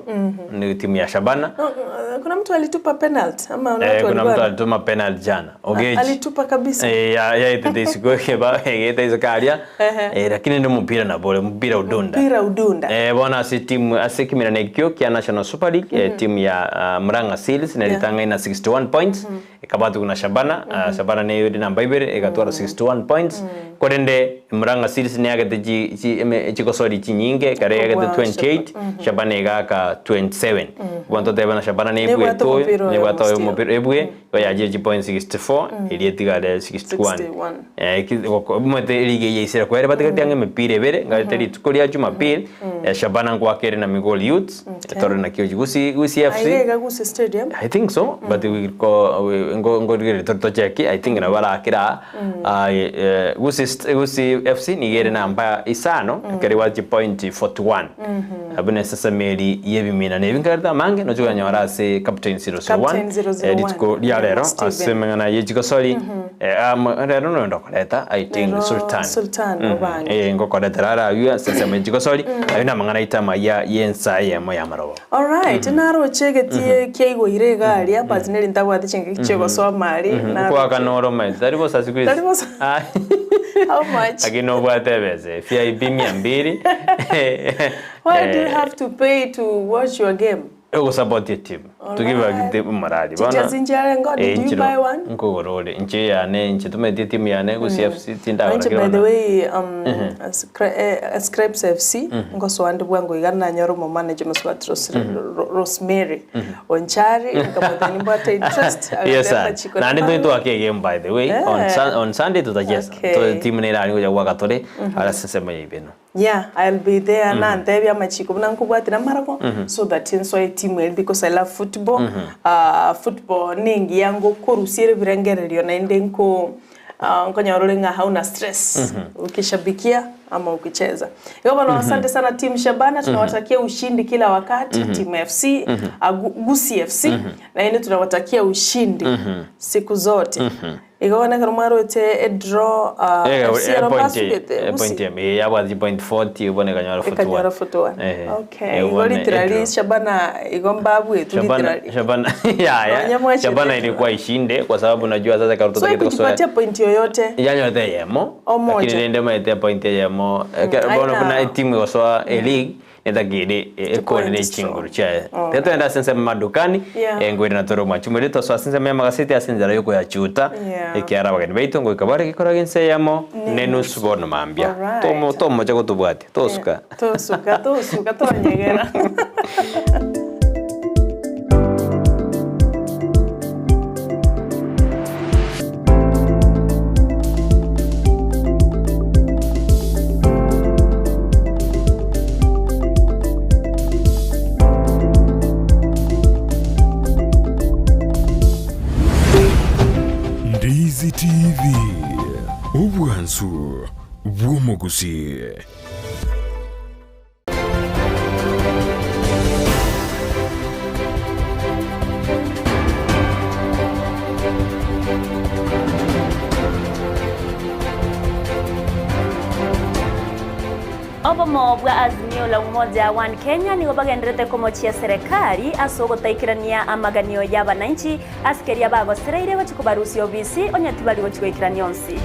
ne timu ya Shabana. Kuna mtu alitupa penalty ama watu Kuna walikuwa mtu wana- alituma penalty jana Ogechi. Alitupa kabisa. Yaetete isiko ekeba egeta isiko aria lakini ndi omopira nabo ore omopira udunda. Mpira udunda. Bono ase timu ase ekemerano ekio kia National Super League timu ya Murang'a Seals nero etang'aine na 61 points Ekabwatwa na Shabana, Shabana neye ere namba ibere egatwara 61 points, korende Murang'a Seals neagete chi chi eme chigosori chinyinge ekero eagete Kobua 28, Shabana egaaka 27. Bono totebe ng'a Shabana Nebwate nebuete oyo, omopira oyomo nebwate oyo still. omopira ebue, igo yachire chipoints 64, eria etigare 61. 61. Eki goko omanyete eligi eye yaisire kwere batigatie ang'e emepira ebere, ngarete rituko ria Jumapili, Shabana nkoaka ere na Migori Youths, Tore naki ochi Gusii Gusii FC. Aiga iga Gusii Stadium. I think so but we ko ngo ngorigereria tore tocheki I think nabo barakire aa Ah, eh, Gusii st- Gusii FC nigo ere namba isano ekero ebwate chipoint 41 abwo ne esesemeri y'ebimina na ebi nkarete amange nochi konyora ase Captain 001 Captain 001. eh, rituko ria rero Steven. ase emeng'ana ye chigosori eh, rero noyo ndokoreta I think Rero Sultan Sultan Obange. Eh, ngokoretera are aywo ase ensemo ye chigosori aywo namang'ana aito amaya y'ensa eyemo y'amarobo. Alright, naroche egetie kiaigoire iga aria, but neri ntabwate chingaki chiogosoma aria, naroche. Nkoakana ore omanyete, tari bosa siku hizi. Tari bosa. Ah. How much? Lakini nobwate ebesa, VIP mia mbili. Why do you have to pay to watch your game? Ogosupport etimu. Togibagete morali bono. Chichesi nchiare ngo, did you buy one? Nkogora ore inche yane inche tomanyete etimu yane gose FC tindagora Inche kera by the ona. way Scribes FC ngosoa nde bwango iga nanyora omomanager omosubati Rosemary Onchari nkamotebia nimbwate interest Yes agateba sir. chiko Naende namang'ana. ntoi twake egame by the way on on Sunday tutachesa. Okay. Timu nere aria ngocha goaka tore ase ensemo ya Ibeno. Yeah, I'll be there nantebie amachiko buna nkobwatire amarako so that nsoe etimu eri because I love football. Football nengiya ngokorusia ere ebirengererio naende nko nkonyora ore ng'a hauna stress ukishabikia ama ukicheza. Igo bono asante sana team Shabana tunawatakia ushindi kila wakati team FC Gusii FC naende tunawatakia ushindi siku zote. Igo bono ekero mwaroche edraw FC ero mbasubete Point Gusii. yabwate chipoint 40 bono ekanyora 41. Ekanyora 41. Eh, Okay. eh, Igo bono literally edraw. Shabana igo mbabwetwe Shabana, literally. Shabana, ya, Nonya ya. mwachete Shabana draw. ilikuwa ishinde kwa sababu najua sasa karuto So tagete gosoa. ikujipatia point yoyote. Yanyorete eyemo. Omoja. Lakini rende maete point eyemo. Bono Aina. buna etimu egosoa eleague Netakeire ekori ne chinguru chiaye. Tiga togende ase ensemo y'amadukani, engoire na tore omwachumore, tosoe ase ensemo y'amagaseti ase enchera y'okoyachuta, ekiagera abageni baito ngoika bare gekora g'ense eyemo nenusu bono mambia. Tomo tomocha gotobwatia, tosuka. Tosuka, tosuka, tonyegera. Ndizi TV. Obwansu bw'omogusii. Obomo bwa Azimio la Umoja One Kenya nigo bagenderete komochia serekari ase ogotaikerania amaganio y'abananchi ase keria bagosereire gochia kobarusia obisi onye tibari gochia goikerania onsi.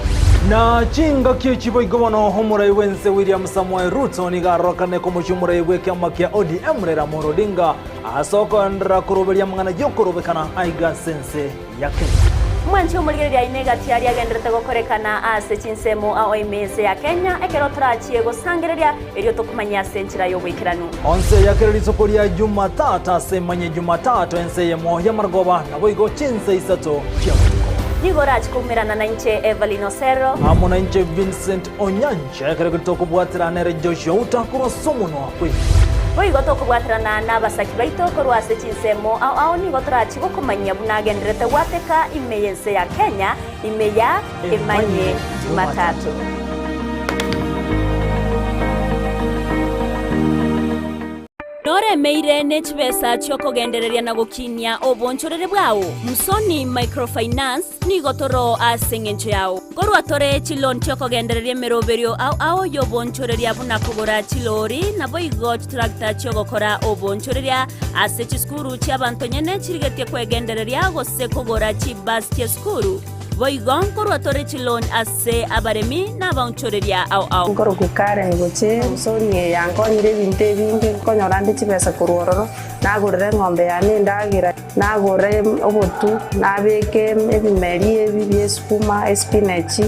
Na chingaki echi boigo bono omorai bw'ense William Samoei Ruto nigo arorokane komochia omorai bw'ekiama kia ODM Raila Amolo Odinga ase okoenderera koroberia amang'ana y'okorobekana aiga ase ense ya Kenya. Mwanche omorigereria aino egati aria agenderete gokorekana ase chinsemo ao ime ense ya Kenya ekero torachie gosangereria erio tokomanyia ase enchera y'oboikeranu. Onse ya kera rituko ria Jumatatu ase emanye Jumatatu ense eyemo y'amarogoba naboigo chinse isato chia botuko. Nigo orache koumerana nainche Evelyn Osero. Amo nainche Vincent Onyancha ekero ekero tokobwaterana nere Joshua Outa korwa ase omonwa bw'ebibe. Boigo tokobwaterana nabasaki baito korwa ase chinsemo ao ao nigo torachi gokomanyia buna agenderete gwateka ime y'ense ya Kenya ime ya Emanye Jumatatu. Noremeire ne chibesa chi'okogendereria na gokinia obonchoreri bwao? Musoni Microfinance nigo toro ase engencho yao. Korwa tore chiloan chi'okogendereria emeroberio ao ao y'obonchoreria buna kogora chilori naboigo chitractor chi'ogokora obonchoreria ase chisukuru chi'abanto nyene chirigetie kwegendereria gose kogora chibus chi'esukuru. Boigo nkorwa tore chiloan ase abaremi na abaonchoreria ao ao. Nkorokwa Karen gochia Samsoni eye yankonyire ebinto ebinge, nkonyora nde chibesa korwa ororo, nagorera eng'ombe yane endagera, nagora obotu, nabeka ebimeri ebi bia esukuma, espinach,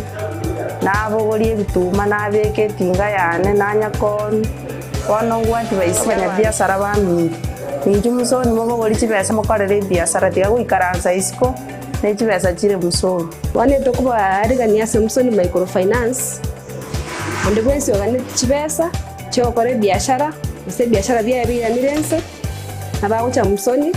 nabogoria ebituma nabeka etinga yane, nanya koonia. Bono ngwati baise abanyabiasara baminto, ninchu Musoni mobogorie chibesa mokorere ebiasara, tiga goikaransa isiko. ne chibesa chire Musoni. Bono etokobaarigania ase Musoni Microfinance, onde bwensi oganeti chibesa chi'ogokora ebiashara, gose ebiashara biaye biiranire inse, nabo agocha Musoni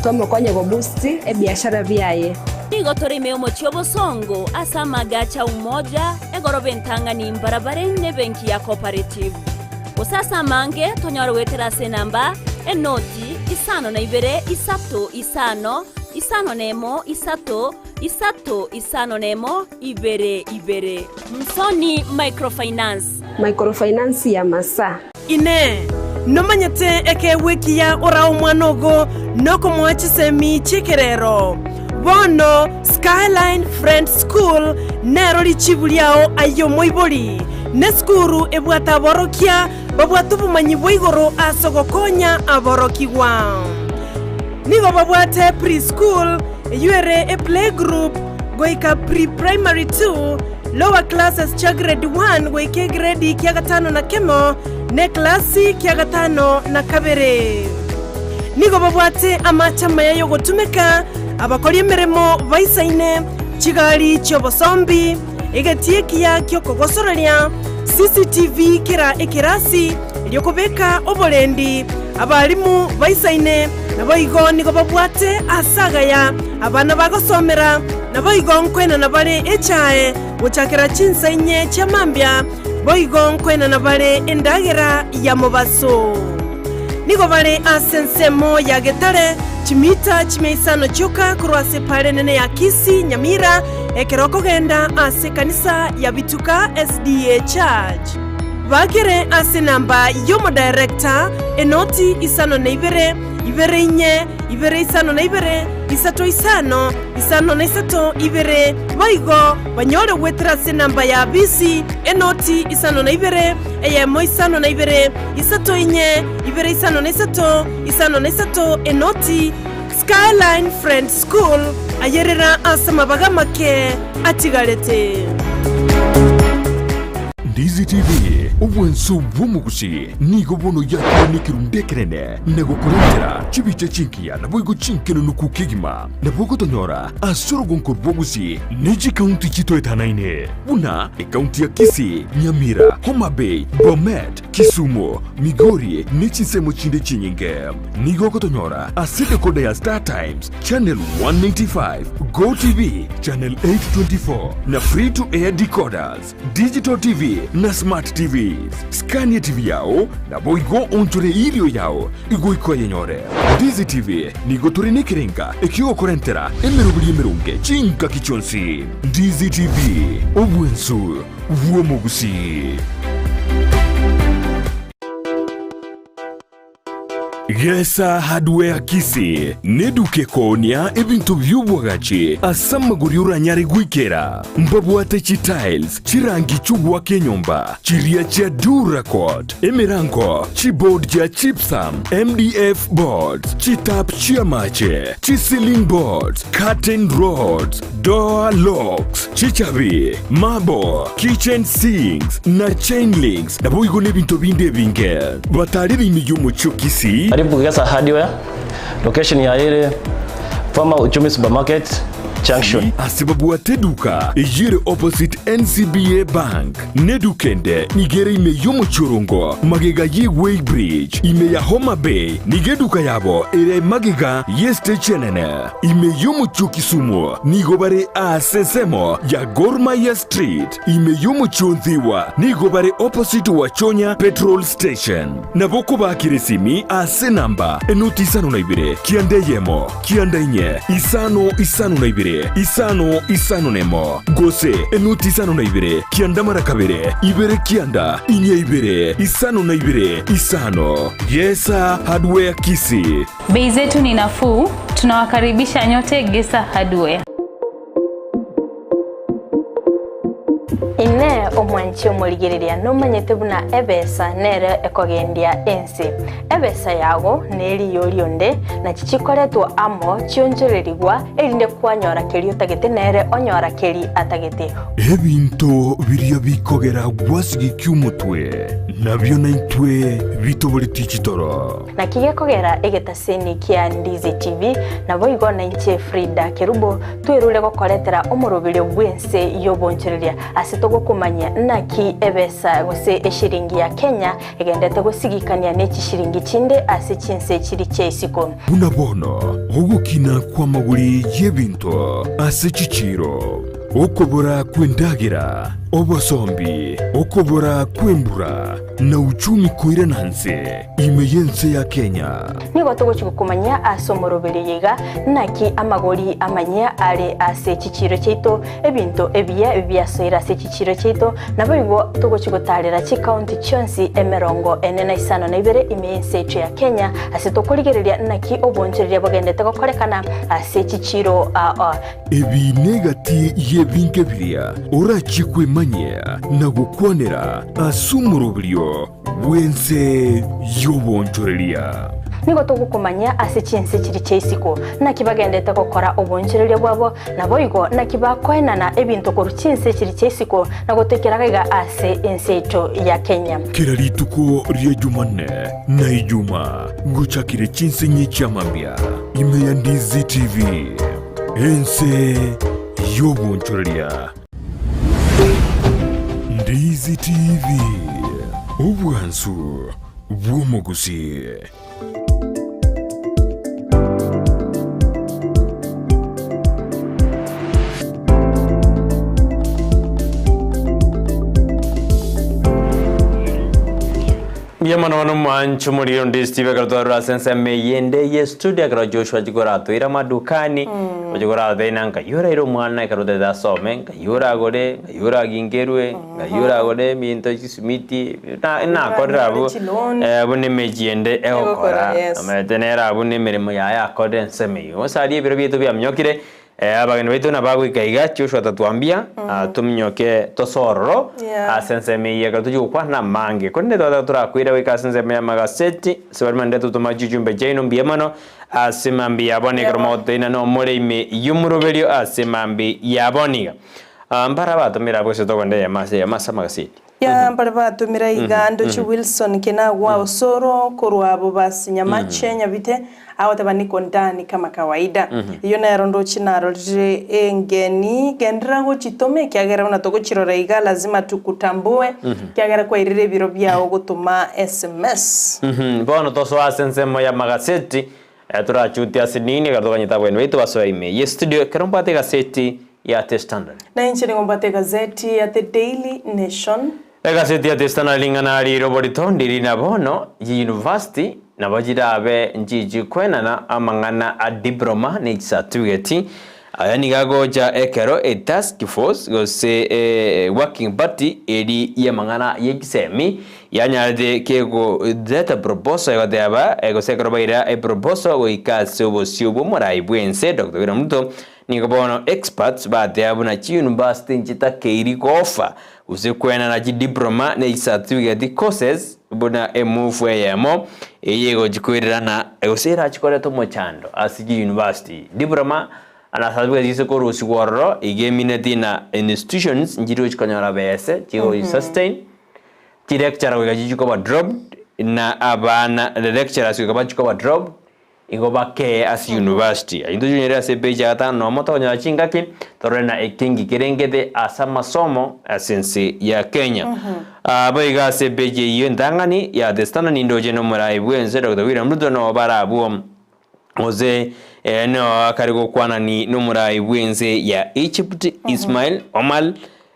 tomokonye goboost ebiashara biaye. Nigo tore ime y'omochie obosongo ase amagacho a Umoja, egoroba entang'ani mbarabare nebenki ya Cooperative. Gose ase amange tonyore goetera ase enamba, enoti, isano na ibere, isato, isano, isano nemo, isato, isato, isano nemo, ibere, ibere. Msoni Microfinance. Microfinance ya Masaa. Inee! Nomanyete ekeegwa ekiya orae omwana ogo nokomoa chisemi chi'ekerero? Bono Skyline Friends School nero richibu riao aye omoibori. Nesukuru ebwate aborokia babwate obomanyi bwa igoro ase ogokonya aborokigwa. Nigo babwate pre-school, eyio ere eplaygroup goika pre-primary 2, lower classes chia grade 1 goika egredi kia gatano na kemo, na eklasi kia gatano na kabere. Nigo babwate amache amaya y'ogotumeka, abakori emeremo baisaine, chigari chi'obosombi, egetii ekiya gi'okogosoreria, CCTV kera ekerasi, erio kobeka oborendi, abalimu baisaine, naboigo nigo babwate aase agaya abana bagosomera, naboigo nkoenana bare echae gochakera chinsa inye chia mambia, boigo nkoenana bare endagera ya mobaso. Nigo bare ase ensemo ya Getare, chimita chimia isano chioka korwa ase epaara enene ya Kisii, Nyamira, ekero okogenda ase ekanisa ya Bituka SDA Church. Bakere ase enamba y'omodirector, enoti isano na ibere, ibere inye, ibere isano na ibere, isato isano, isano na isato, ibere, boigo banyore goetera ase enamba ya bisi, enoti isano na ibere, eyemo isano na ibere, isato inye, ibere isano na isato, isano na isato, enoti. Skyline Friends School, ayerera ase amabaga amake atigarete. Ndizi TV, obwanso bw'omogusi, nigo bono yakire nekerundu ekenene na gokorentera chibicha chingiya naboigo chinkenunuku kegima. Nabo ogotonyora ase orogonko rw'ogusi ne chikaunti chitoetanaine buna ekaunti ya Kisii, Nyamira, Homa Bay, Bomet, Kisumu, Migori ne chinsemo chinde chinyinge. Nigo ogotonyora ase decoder ya Star Times, channel 185, Go TV, channel 824, na free to air decoders, digital TV na smart TVs. Skania TV yao naboigo onchore irio yao igoika oyenyore. Ndizi TV nigo tore nekerenga ekiogokorentera emeroberi emeronge chingaki chionsi. Ndizi TV, obwensu bw'omogusii. Gesa Hardware Kisii neduka ekoonia ebinto bi'obwagachi ase amagori oranyare goikera. Mbabwate chitiles, chirangi chi'ogoaka enyomba, chiria chia Duracot, emerango, chiboard chia gypsum, MDF boards, chitap chi'amache, chiceiling boards, curtain rods, door locks, chichabi, marble, kitchen sinks, na chain links, naboigo nebinto binde ebinge. Batarire ime y'omochie o Kisii. Karibu Gesa Hardware, location yaye ere Former Uchumi Supermarket Junction. Ase babwate eduka eyio ere opposite NCBA Bank. Neduka ende nigo ere ime y'omochie orongo magega ye Weigh Bridge ime ya Homa Bay nigo eduka yabo ere magega y'estage enene. Ime y'omochie o Kisumu nigo bare aase ensemo ya Gor Mahia Street. Ime y'omochie o Ndhiwa nigo bare opposite Wachonya Petrol Station. Nabo okobaakera esimi ase enamba enoti isano na ibere, kianda eyemo, kianda inye, isano isano na ibere, isano isano nemo, gose enoti isano na ibere, kianda mara kabere, ibere kianda, inye ibere, isano na ibere, isano. Gesa Hardware Kisii. Bei zetu ni nafuu, tunawakaribisha nyote Gesa Hardware. Inee, omwanchi omorigereria, nomanyete buna ebesa nere ekogendia ense? Ebesa yago neriyo rionde, nachi chikoretwa amo chionchorerigwa, erinde kwanyora keria otagete nere onyora keria atagete. Ebinto biria bikogera gwasigekia omotwe, nabio naintwe bitoboretie chitoro. Naki gekogera egetaseni kia Ndizi TV, naboigo nainche Frida Kerubo, twerure gokoretera omoroberio bw'ense y'obonchoreria ase togokomanyia naki ebesa gose eshiringi ya Kenya egendete gosigikania ne chishiringi chinde ase chinse chiri chia isiko. Buna bono ogokina kw'amagori y'ebinto ase chichiiro. Okobora kw'endagera, obosombi, okobora kw'embura, na uchumi koirana nse ime y'ense ya Kenya. Nigo togochia gokomanyia ase omoroberio oyo iga, naki amagori amanyia are ase chichiiro chiaito, ebinto ebiya biasoire ase chichiiro chiaito, naboigo togochia gotaarera chikaunti chionsi emerongo ene na isano na ibere ime y'ense yaito ya Kenya, ase tokorigereria naki obonchoreria bogendete gokorekana ase chichiiro aa. Ebi negati y'ebinto biria orachie kwemanyia na gokwanera ase omoroberio bw'ense y'obonchoreria. Nigo togokomanyia ase chinse chiria chia isiko, naki bagendete gokora obonchoreria bwabo, naboigo naki bakoenana ebinto korwa chinse chiria chia isiko na gotoikera gaiga ase ense yaito ya Kenya. Kera rituko ria Jumanne na Ijuma ngochakire chinse inye chi'amambia ime ya Ndizi TV. Ense y'obonchoreria. Ndizi TV, obwansu bw'omogusii. Mbuya mono bono mwancho moriro ndi Steve ekero twarure ase ensemo eyende ye studio ekero Joshua achia koratoira amadukani ochia koratena nkai oraire omwana ekero otagete asome nkai oragore nkai oragingerwe nkai oragore ebinto chisimiti na nakorire abwo chiloan. buna emechie ende egokora Egokora, yes. omanyete nere abwo na emeremo yaye akorire ensemo eywo. Gose aria ebiro biaito biaminyokire Abageni baito nabagoika iga, Joshua tatwambia, tominyoke tose ororo Yeah. ase ensemo eyio ekero tochia gokwana amange. Korende twataka torakoira goika ase ensemo y'amagaseti, ase baria mande totoma chichumbe chiaino mbuya mono ase mambia ya bono ekero mogototeina nomore ime y'omoroberio ase mambia ya bono iga. Mbare abatomire abwo gose togende eyemo ase eyemo ase amagaseti. Ya mbare batomire iga ndoche Wilson Kinagwa Osoro korwa Bobasi Nyamache Nyabite agoteba niko ndani kama kawaida. Eyio nero ndoche narorire engeni genderera gochitoma ekiagera buna togochirora iga lazima tukutambue ekiagera kwairire ebiro biao gotoma sms. Bono tosoa ase ensemo y'amagaseti, torachutie ase nini ekero tokanyete abageni baito basoe ime ye studio ekero mbwate egaseti ya The Standard. Na inche nigo mbwate egazeti ya The Daily Nation. Egaseti ya The Standard ring'ana rire oborito ndiri na bono chiuniversity nabo chirabe nchichi koenana amang'ana a diploma ne chicertificate. Aya nigo agocha ekero e task force gose e working party eri y'amang'ana ye chisemi yanyarete kegoreta proposal egoteba gose ekero baira eproposal goika ase obosio bw'omorai bw'ense Doctor William Ruto Nigo bono experts bateba buna chiuniversity nchitakeiri gofa gose koenana chidiploma ne chicertificate courses buna emove eyemo eye egochi koirerana gose erachi koreta omochando ase chiuniversity. Diploma na certificate gese korusigwa ororo iga emineti na institutions nchiri gochi konyora bese chigochi sustain chilecturer goika chichi koba dropped na abana lecturers goika bachi koba dropped Igo bakee ase university. Ayio ntochinyore ase epage ya gatano nomo tokonyora chingaki torore na ekengi kerengete ase amasomo ase ense ya Kenya. Ah, boigo ase epage eyio entang'ani ya The Standard nindoche nomorai bwense Doctor William Ruto noo barabwo gose eh, noo akare gokwanani nomorai bwense ya Egypt Ismail Omar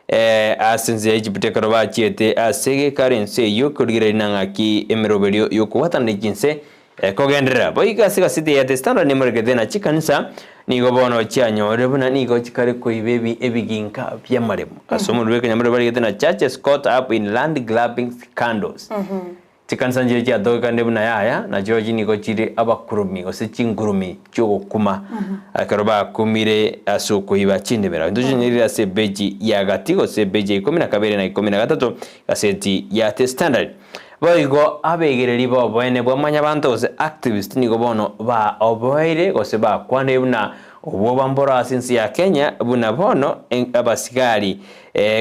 eh, ase ense ya Egypt ekero bachiete ase egekaro ense eyio korigereria na ng'aki emeroberio yokobwatana chinse Ekogenderera boigo ase egaseti ya The Standard nemorekete na chikanisa nigo bono chianyorire buna nigo chikare koiba ebi ebiginka bi'amaremo. Ase omonto bw'ekenyamorero barigete na Churches Caught Up in Land Grabbing Scandals. Chikanisa nchiria chiatogekanire buna yaya na chirochio nigo chire abakurumi gose chingurumi chi'ogokuma ekero bakumire ase okoiba chindemero. Intwe chinyerire ase epeji ya gati gose epeji ya ikomi na kabere na ikomi na gatato gaseti ya The Standard. Boigo abegereri b'oboene bwa mwanyabanto gose activists nigo bono baoboeire gose bakwanire buna obwoba mboro ase ense ya Kenya buna bono abasigari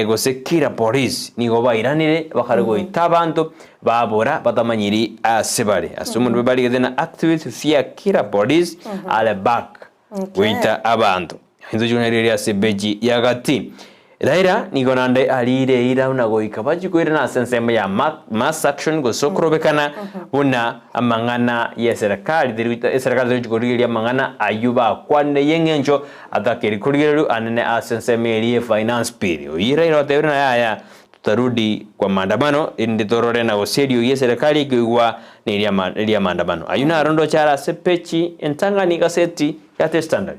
gose kira police nigo bairanire bakare goita abanto babora batamanyiri ase bare. Ase omonto barigete na activists fear kira police are back goita abanto. Intwe chikonyarigereria ase epeji ya gati. Raila nigo naende ariire eira buna goika bachie koirana ase ensemo ya mass action gose okorobekana buna amang'ana y'eserekari teri eserekari terigochia korigereria amang'ana ayio bakwanire y'eng'encho atakeri korigererwa anene ase ensemo eria ye finance bill. Oyio Raila otebire ng'a yaya Tutarudi kwa maandamano, erinde torore na gose eriogi eserekari ekoigwa neria ria maandamano. Ayio naro ndoche are ase pechi entang'ani egaseti ya The Standard.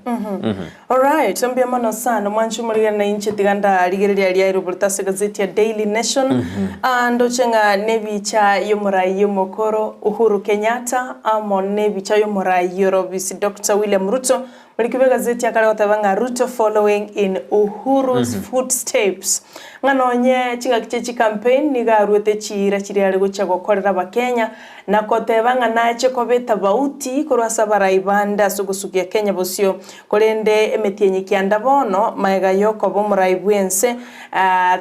Alright, mbuya mono sana mwanche omorigere na inche tiga ndarigereria aria airoborete ase egazeti ya Daily Nation. Ah, ndoche ng'a nebicha y'omorai omokoro Uhuru Kenyatta amo nebicha y'omorai orobisi Doctor William Ruto Moriki bw'egazeti akare goteba ng'a Ruto following in Uhuru's footsteps. Ng'a nonye chingaki chie chicampaign nigo aruete chiira chiria are gochia gokorera abakenya na koteba ng'a nache koba etabauti korwa ase abarai bande ase ogosukia Kenya bosio. Korende emetienyi kianda bono magega yokoba omorai bw'ense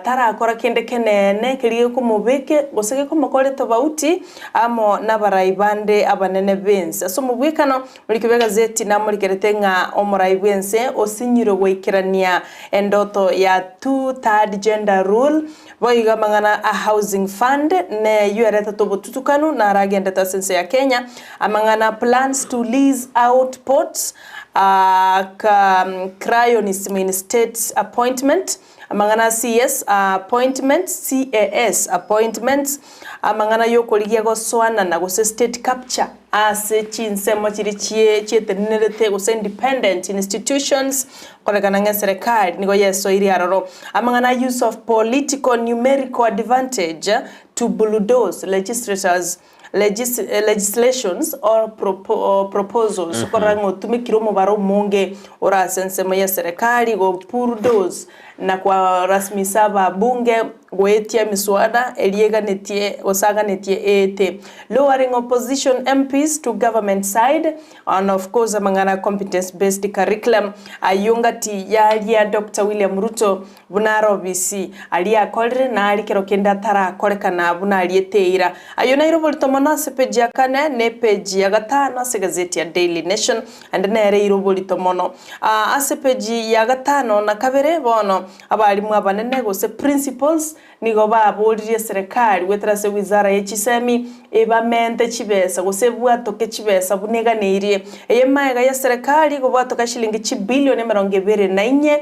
tarakora kende keneene keria gekomobeke gose gekomokora etabauti amo nabarai bande abanene b'ense. Ase omobwekano Moriki bw'egazeti namorikerete ng'a omorai bw'ense osinyirwe goikerania endoto ya two third gender rule, boigo amang'ana a housing fund neyio eretete obotutukanu naragendete ase ense ya Kenya, amang'ana plans to lease out ports, cryonism in state appointment, Amang'ana a CS appointments, CAS appointments, amang'ana y'okorigia gosoanana gose state capture ase chinsemo chiria chie chietenenerete gose independent institutions korekana ng'a eserekari nigo yesoirie aroro. Amang'ana a use of political numerical advantage to bulldoze legislators legis legislations or propo proposals okorora ng'a otumekire omobaro omonge ore ase ensemo y'eserekari go bulldoze na kwarasmisa ababunge. Goetia emiswada eria eganetie gose aganetie eete. Lowering opposition MPs to government side and of course amang'ana competence based curriculum ayio ngati yaria Doctor William Ruto buna are obisi aria akorire na aria kero kende atarakorekana buna ariete eira. Ayio naire oborito mono ase page ya kane ne page ya gatano ase egazeti ya Daily Nation Naende nere eire oborito mono. Ase peji ya gatano na kabere bono, abalimu abanene gose principals nigo baboririe eserekari goetera ase wizara ye chisemi ebamente chibesa gose ebwatoke chibesa buna eganeirie. Eye maega ye serekari gobwatoka shilingi chibilioni 24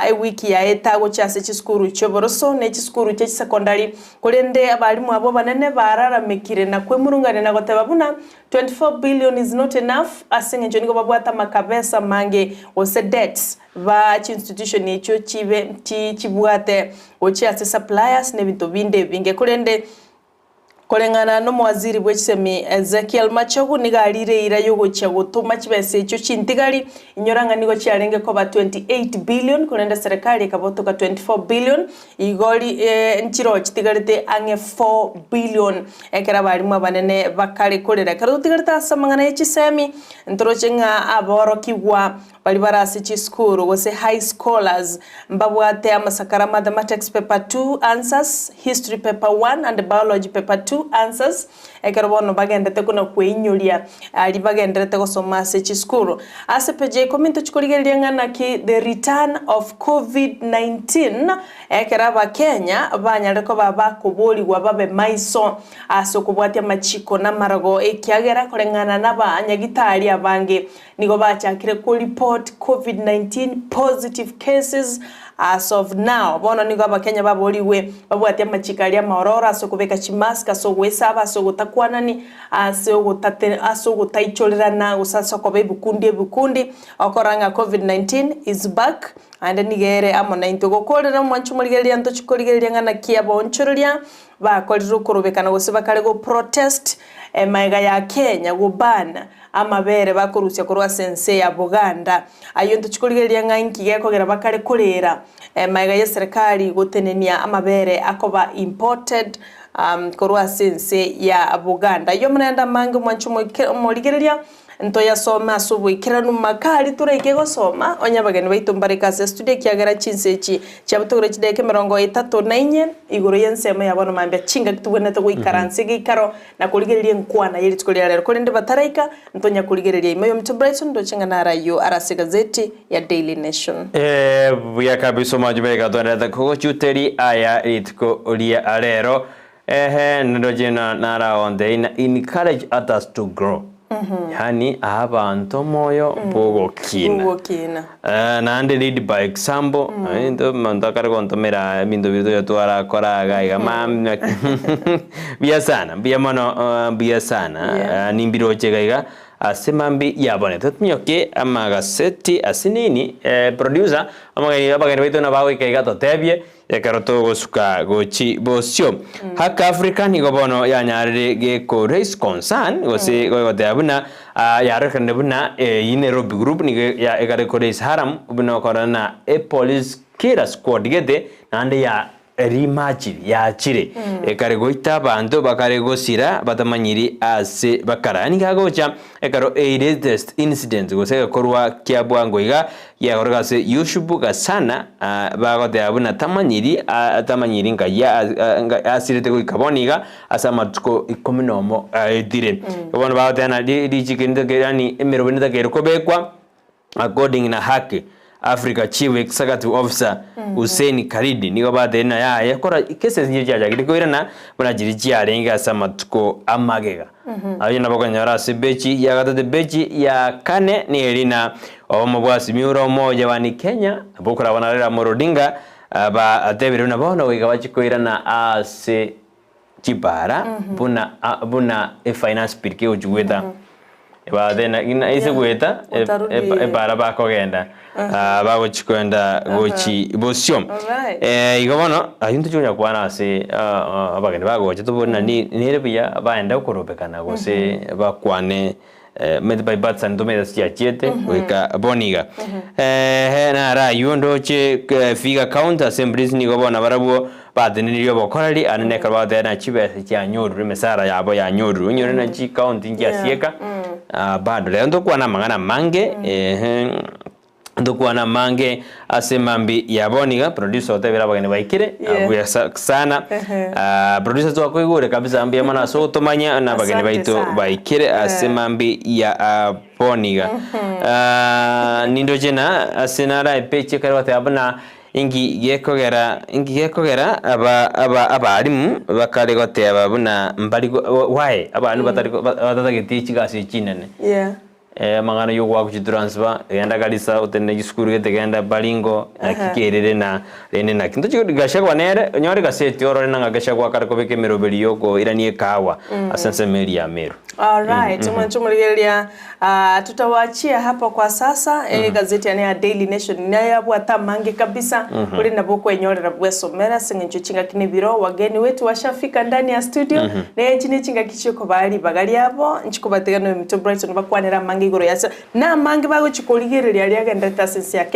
ewiki yaeta gochia ase chisukuru chioboroso ne chisukuru chie chisecondary. Korende abalimu abwo abanene bararamekire na kwemurungania na goteba buna 24 billion is not enough ase eng'encho nigo babwate amakabesa amange gose debts ba chinstitution echio chibe chi chibwate gochia ase suppliers na ebinto binde ebinge. Korende koreng'ana na omowaziri bwe chisemi Ezekiel Machogu nigo arire eira yogochia gotoma chibesa echio chintigari inyora ng'a nigo chiarenge koba 28 billion korende serikali ekabotoka 24 billion Igori nchiroo chitigarete ang'e 4 billion ekero abarimu abanene bakare korera. Ekero totigarete ase amang'ana ye chisemi, ntoroche ng'a aborokigwa baria bare ase chisukuru gose high scholars mbabwate amasakara Mathematics paper 2 answers, History paper 1 and Biology paper 2 answers ekero bono bagendete kona kweinyoria aria bagenderete gosoma ase chisukuru. Ase peji ya ikomi ntochi korigereria ng'a naki the return of Covid 19 ekero abakenya banyarire koba bakoborigwa babe maiso ase okobwatia amachiko na amarago ekiagera koreng'ana nabanyagitari abange Nigo bachakire ko report Covid 19 positive cases as of now. Bono nigo abakenya baborigwe babwate amachiko aria amaororo ase okobeka chimask, ase ogoesaba, ase ogotakwanani, ase ogotate ase ogotaichorerana gose ase okoba ebikundi ebikundi okorora ng'a Covid 19 is back naende nigo ere amo naintwe. Gokorera omwancho omorigereria ntochi korigereria ng'a naki abaonchoreria bakorire okorobekana gose bakare go protest Emaega ya Kenya go ban amabere bakorusia korwa ase ense ya Buganda. Ayio ntochi korigereria ng'a inki gekogera bakare korera emaega ye serikali gotenenia amabere akoba imported korwa ase ense ya Buganda. Ayio amanende amange omwanchi omorigereria. Ntoyasome ase oboikeranu maka aria toraike gosoma, onye abageni baito mbareke ase estudio ekiagera chinsa echi chiabutogire chidaeka 34 igoro y'ensemo ya bono mambia chingaki tobwenerete goikaransa egeikaro na korigereria enkwana ye rituko ria rero. Korende bataraika, ntonya korigereria ime oyominto Brighton ndoche ng'a naro ayio are ase egazeti ya Daily Nation. Ee, buya kabisa omwanchi bweka twenderete kogochuteri aya rituko ria rero. Ehe, ndoche na naraonte ina encourage others to grow. Yaani abanto omoyo bw'ogokina. Bw'ogokina. Eh, naende lead by example, into omonto akare gontomera ebinto biria tonya twarakora iga iga mambia mbuya sana, mbuya mono mbuya sana, Yeah. nimbiroche iga iga ase mambi yabonete. Totinyoke amagaseti ase nini, producer, amageni abageni baito nabagoika iga totebie. Ekero togosuka gochi bosio, Hack Africa nigo bono yanyarire geko raise concern gose goteba buna yarorekanire buna eyio Nairobi group nigo ekare ko raise haram buna okorora na e police killer squad gete naende ya reemerged yachire ekare goita abanto bakare gosira batamanyiri ase bakara. Yaani gagocha ekero a latest incident gose egekorwa kia bwango iga Giakoreka ase Yushubu Gasana, bagoteba buna tamanyiri, tamanyiri nkai asirete goika bono iga ase amatuko ikomi nomo aetire. Bono bagoteba ng'a richiko eri yaani emerobo netakeire kobekwa according na haki Africa Chief Executive Officer Hussein Khalid nigo batebire ng'a yaya kora cases nigo chiachakire koirana buna chiria chiarenge ase amatuko amagega. Ayio nabo okonyora ase bechi ya gatato ebechi ya kane neri na obomo bwa Azimio la Umoja One Kenya bokoragwa na Raila Amolo Odinga batebire buna bono goika bachie koirana ase chipara buna buna efinance bill kegochia goeta batebire ase goeta epara bakogenda bagochia kogenda gochi bosio. Igo bono ayio ntochia konya kwana ase abageni bagocha tobori nari nere buya baende okorobekana gose bakwane. Omanyete bipartisan ntomanyete ase chiachiete goika bono iga. Eeh naro aywo ndoche Vihiga county assemblies nigo bono barabwo batenenirie obokoreri aande na ekero bagoteba ng'a chibesa chianyorire emesara yabo yanyorire onyore na chicounty nchiasieka bado. Rero ntokwane amang'ana amange eeh. Ntokwane amange ase mambi ya bono iga, producer otebire abageni baikire, Yeah. buya sa- sana. Ehe. Ah, producer twakoigure kabisa mbuya mono ase ogotomanya na abageni Asante baito sana. baikire ase Eh. mambi ya ah, bono iga. Ah, nindoche na ase narae page ekero goteba buna inki gekogera inki gekogera aba aba abalimu bakare goteba buna mbari go why abalimu batari go batatageti chigasi echi chinene. Yeah. Amang'ana y'ogoaka chitransfer, genda Garissa otenene chisukuru gete genda Baringo naki Aha. kerere na rende naki. Ntochi Gachagua nere onyore egaseti orore nang'a Gachagua akare kobeka emeroberi yokoirania ekahawa ase ensemo eria ya Meru. Alright, mwancho morigereria ah, tutawachia hapa kwa sasa mm gazeti yane ya Daily Nation nayo yabwate amange kabisa ore nabo okwenyorera bwesomera ase eng'encho chingaki nebiro wageni wetu washafika ndani ya studio Naye echi nechingaki chi'okobaa ribaga riabo, nchikobatiga noyominto Brighton bakwanere amange igoro y'ase, na amange bagochia korigereria aria agenderete ase ense ya Kenya.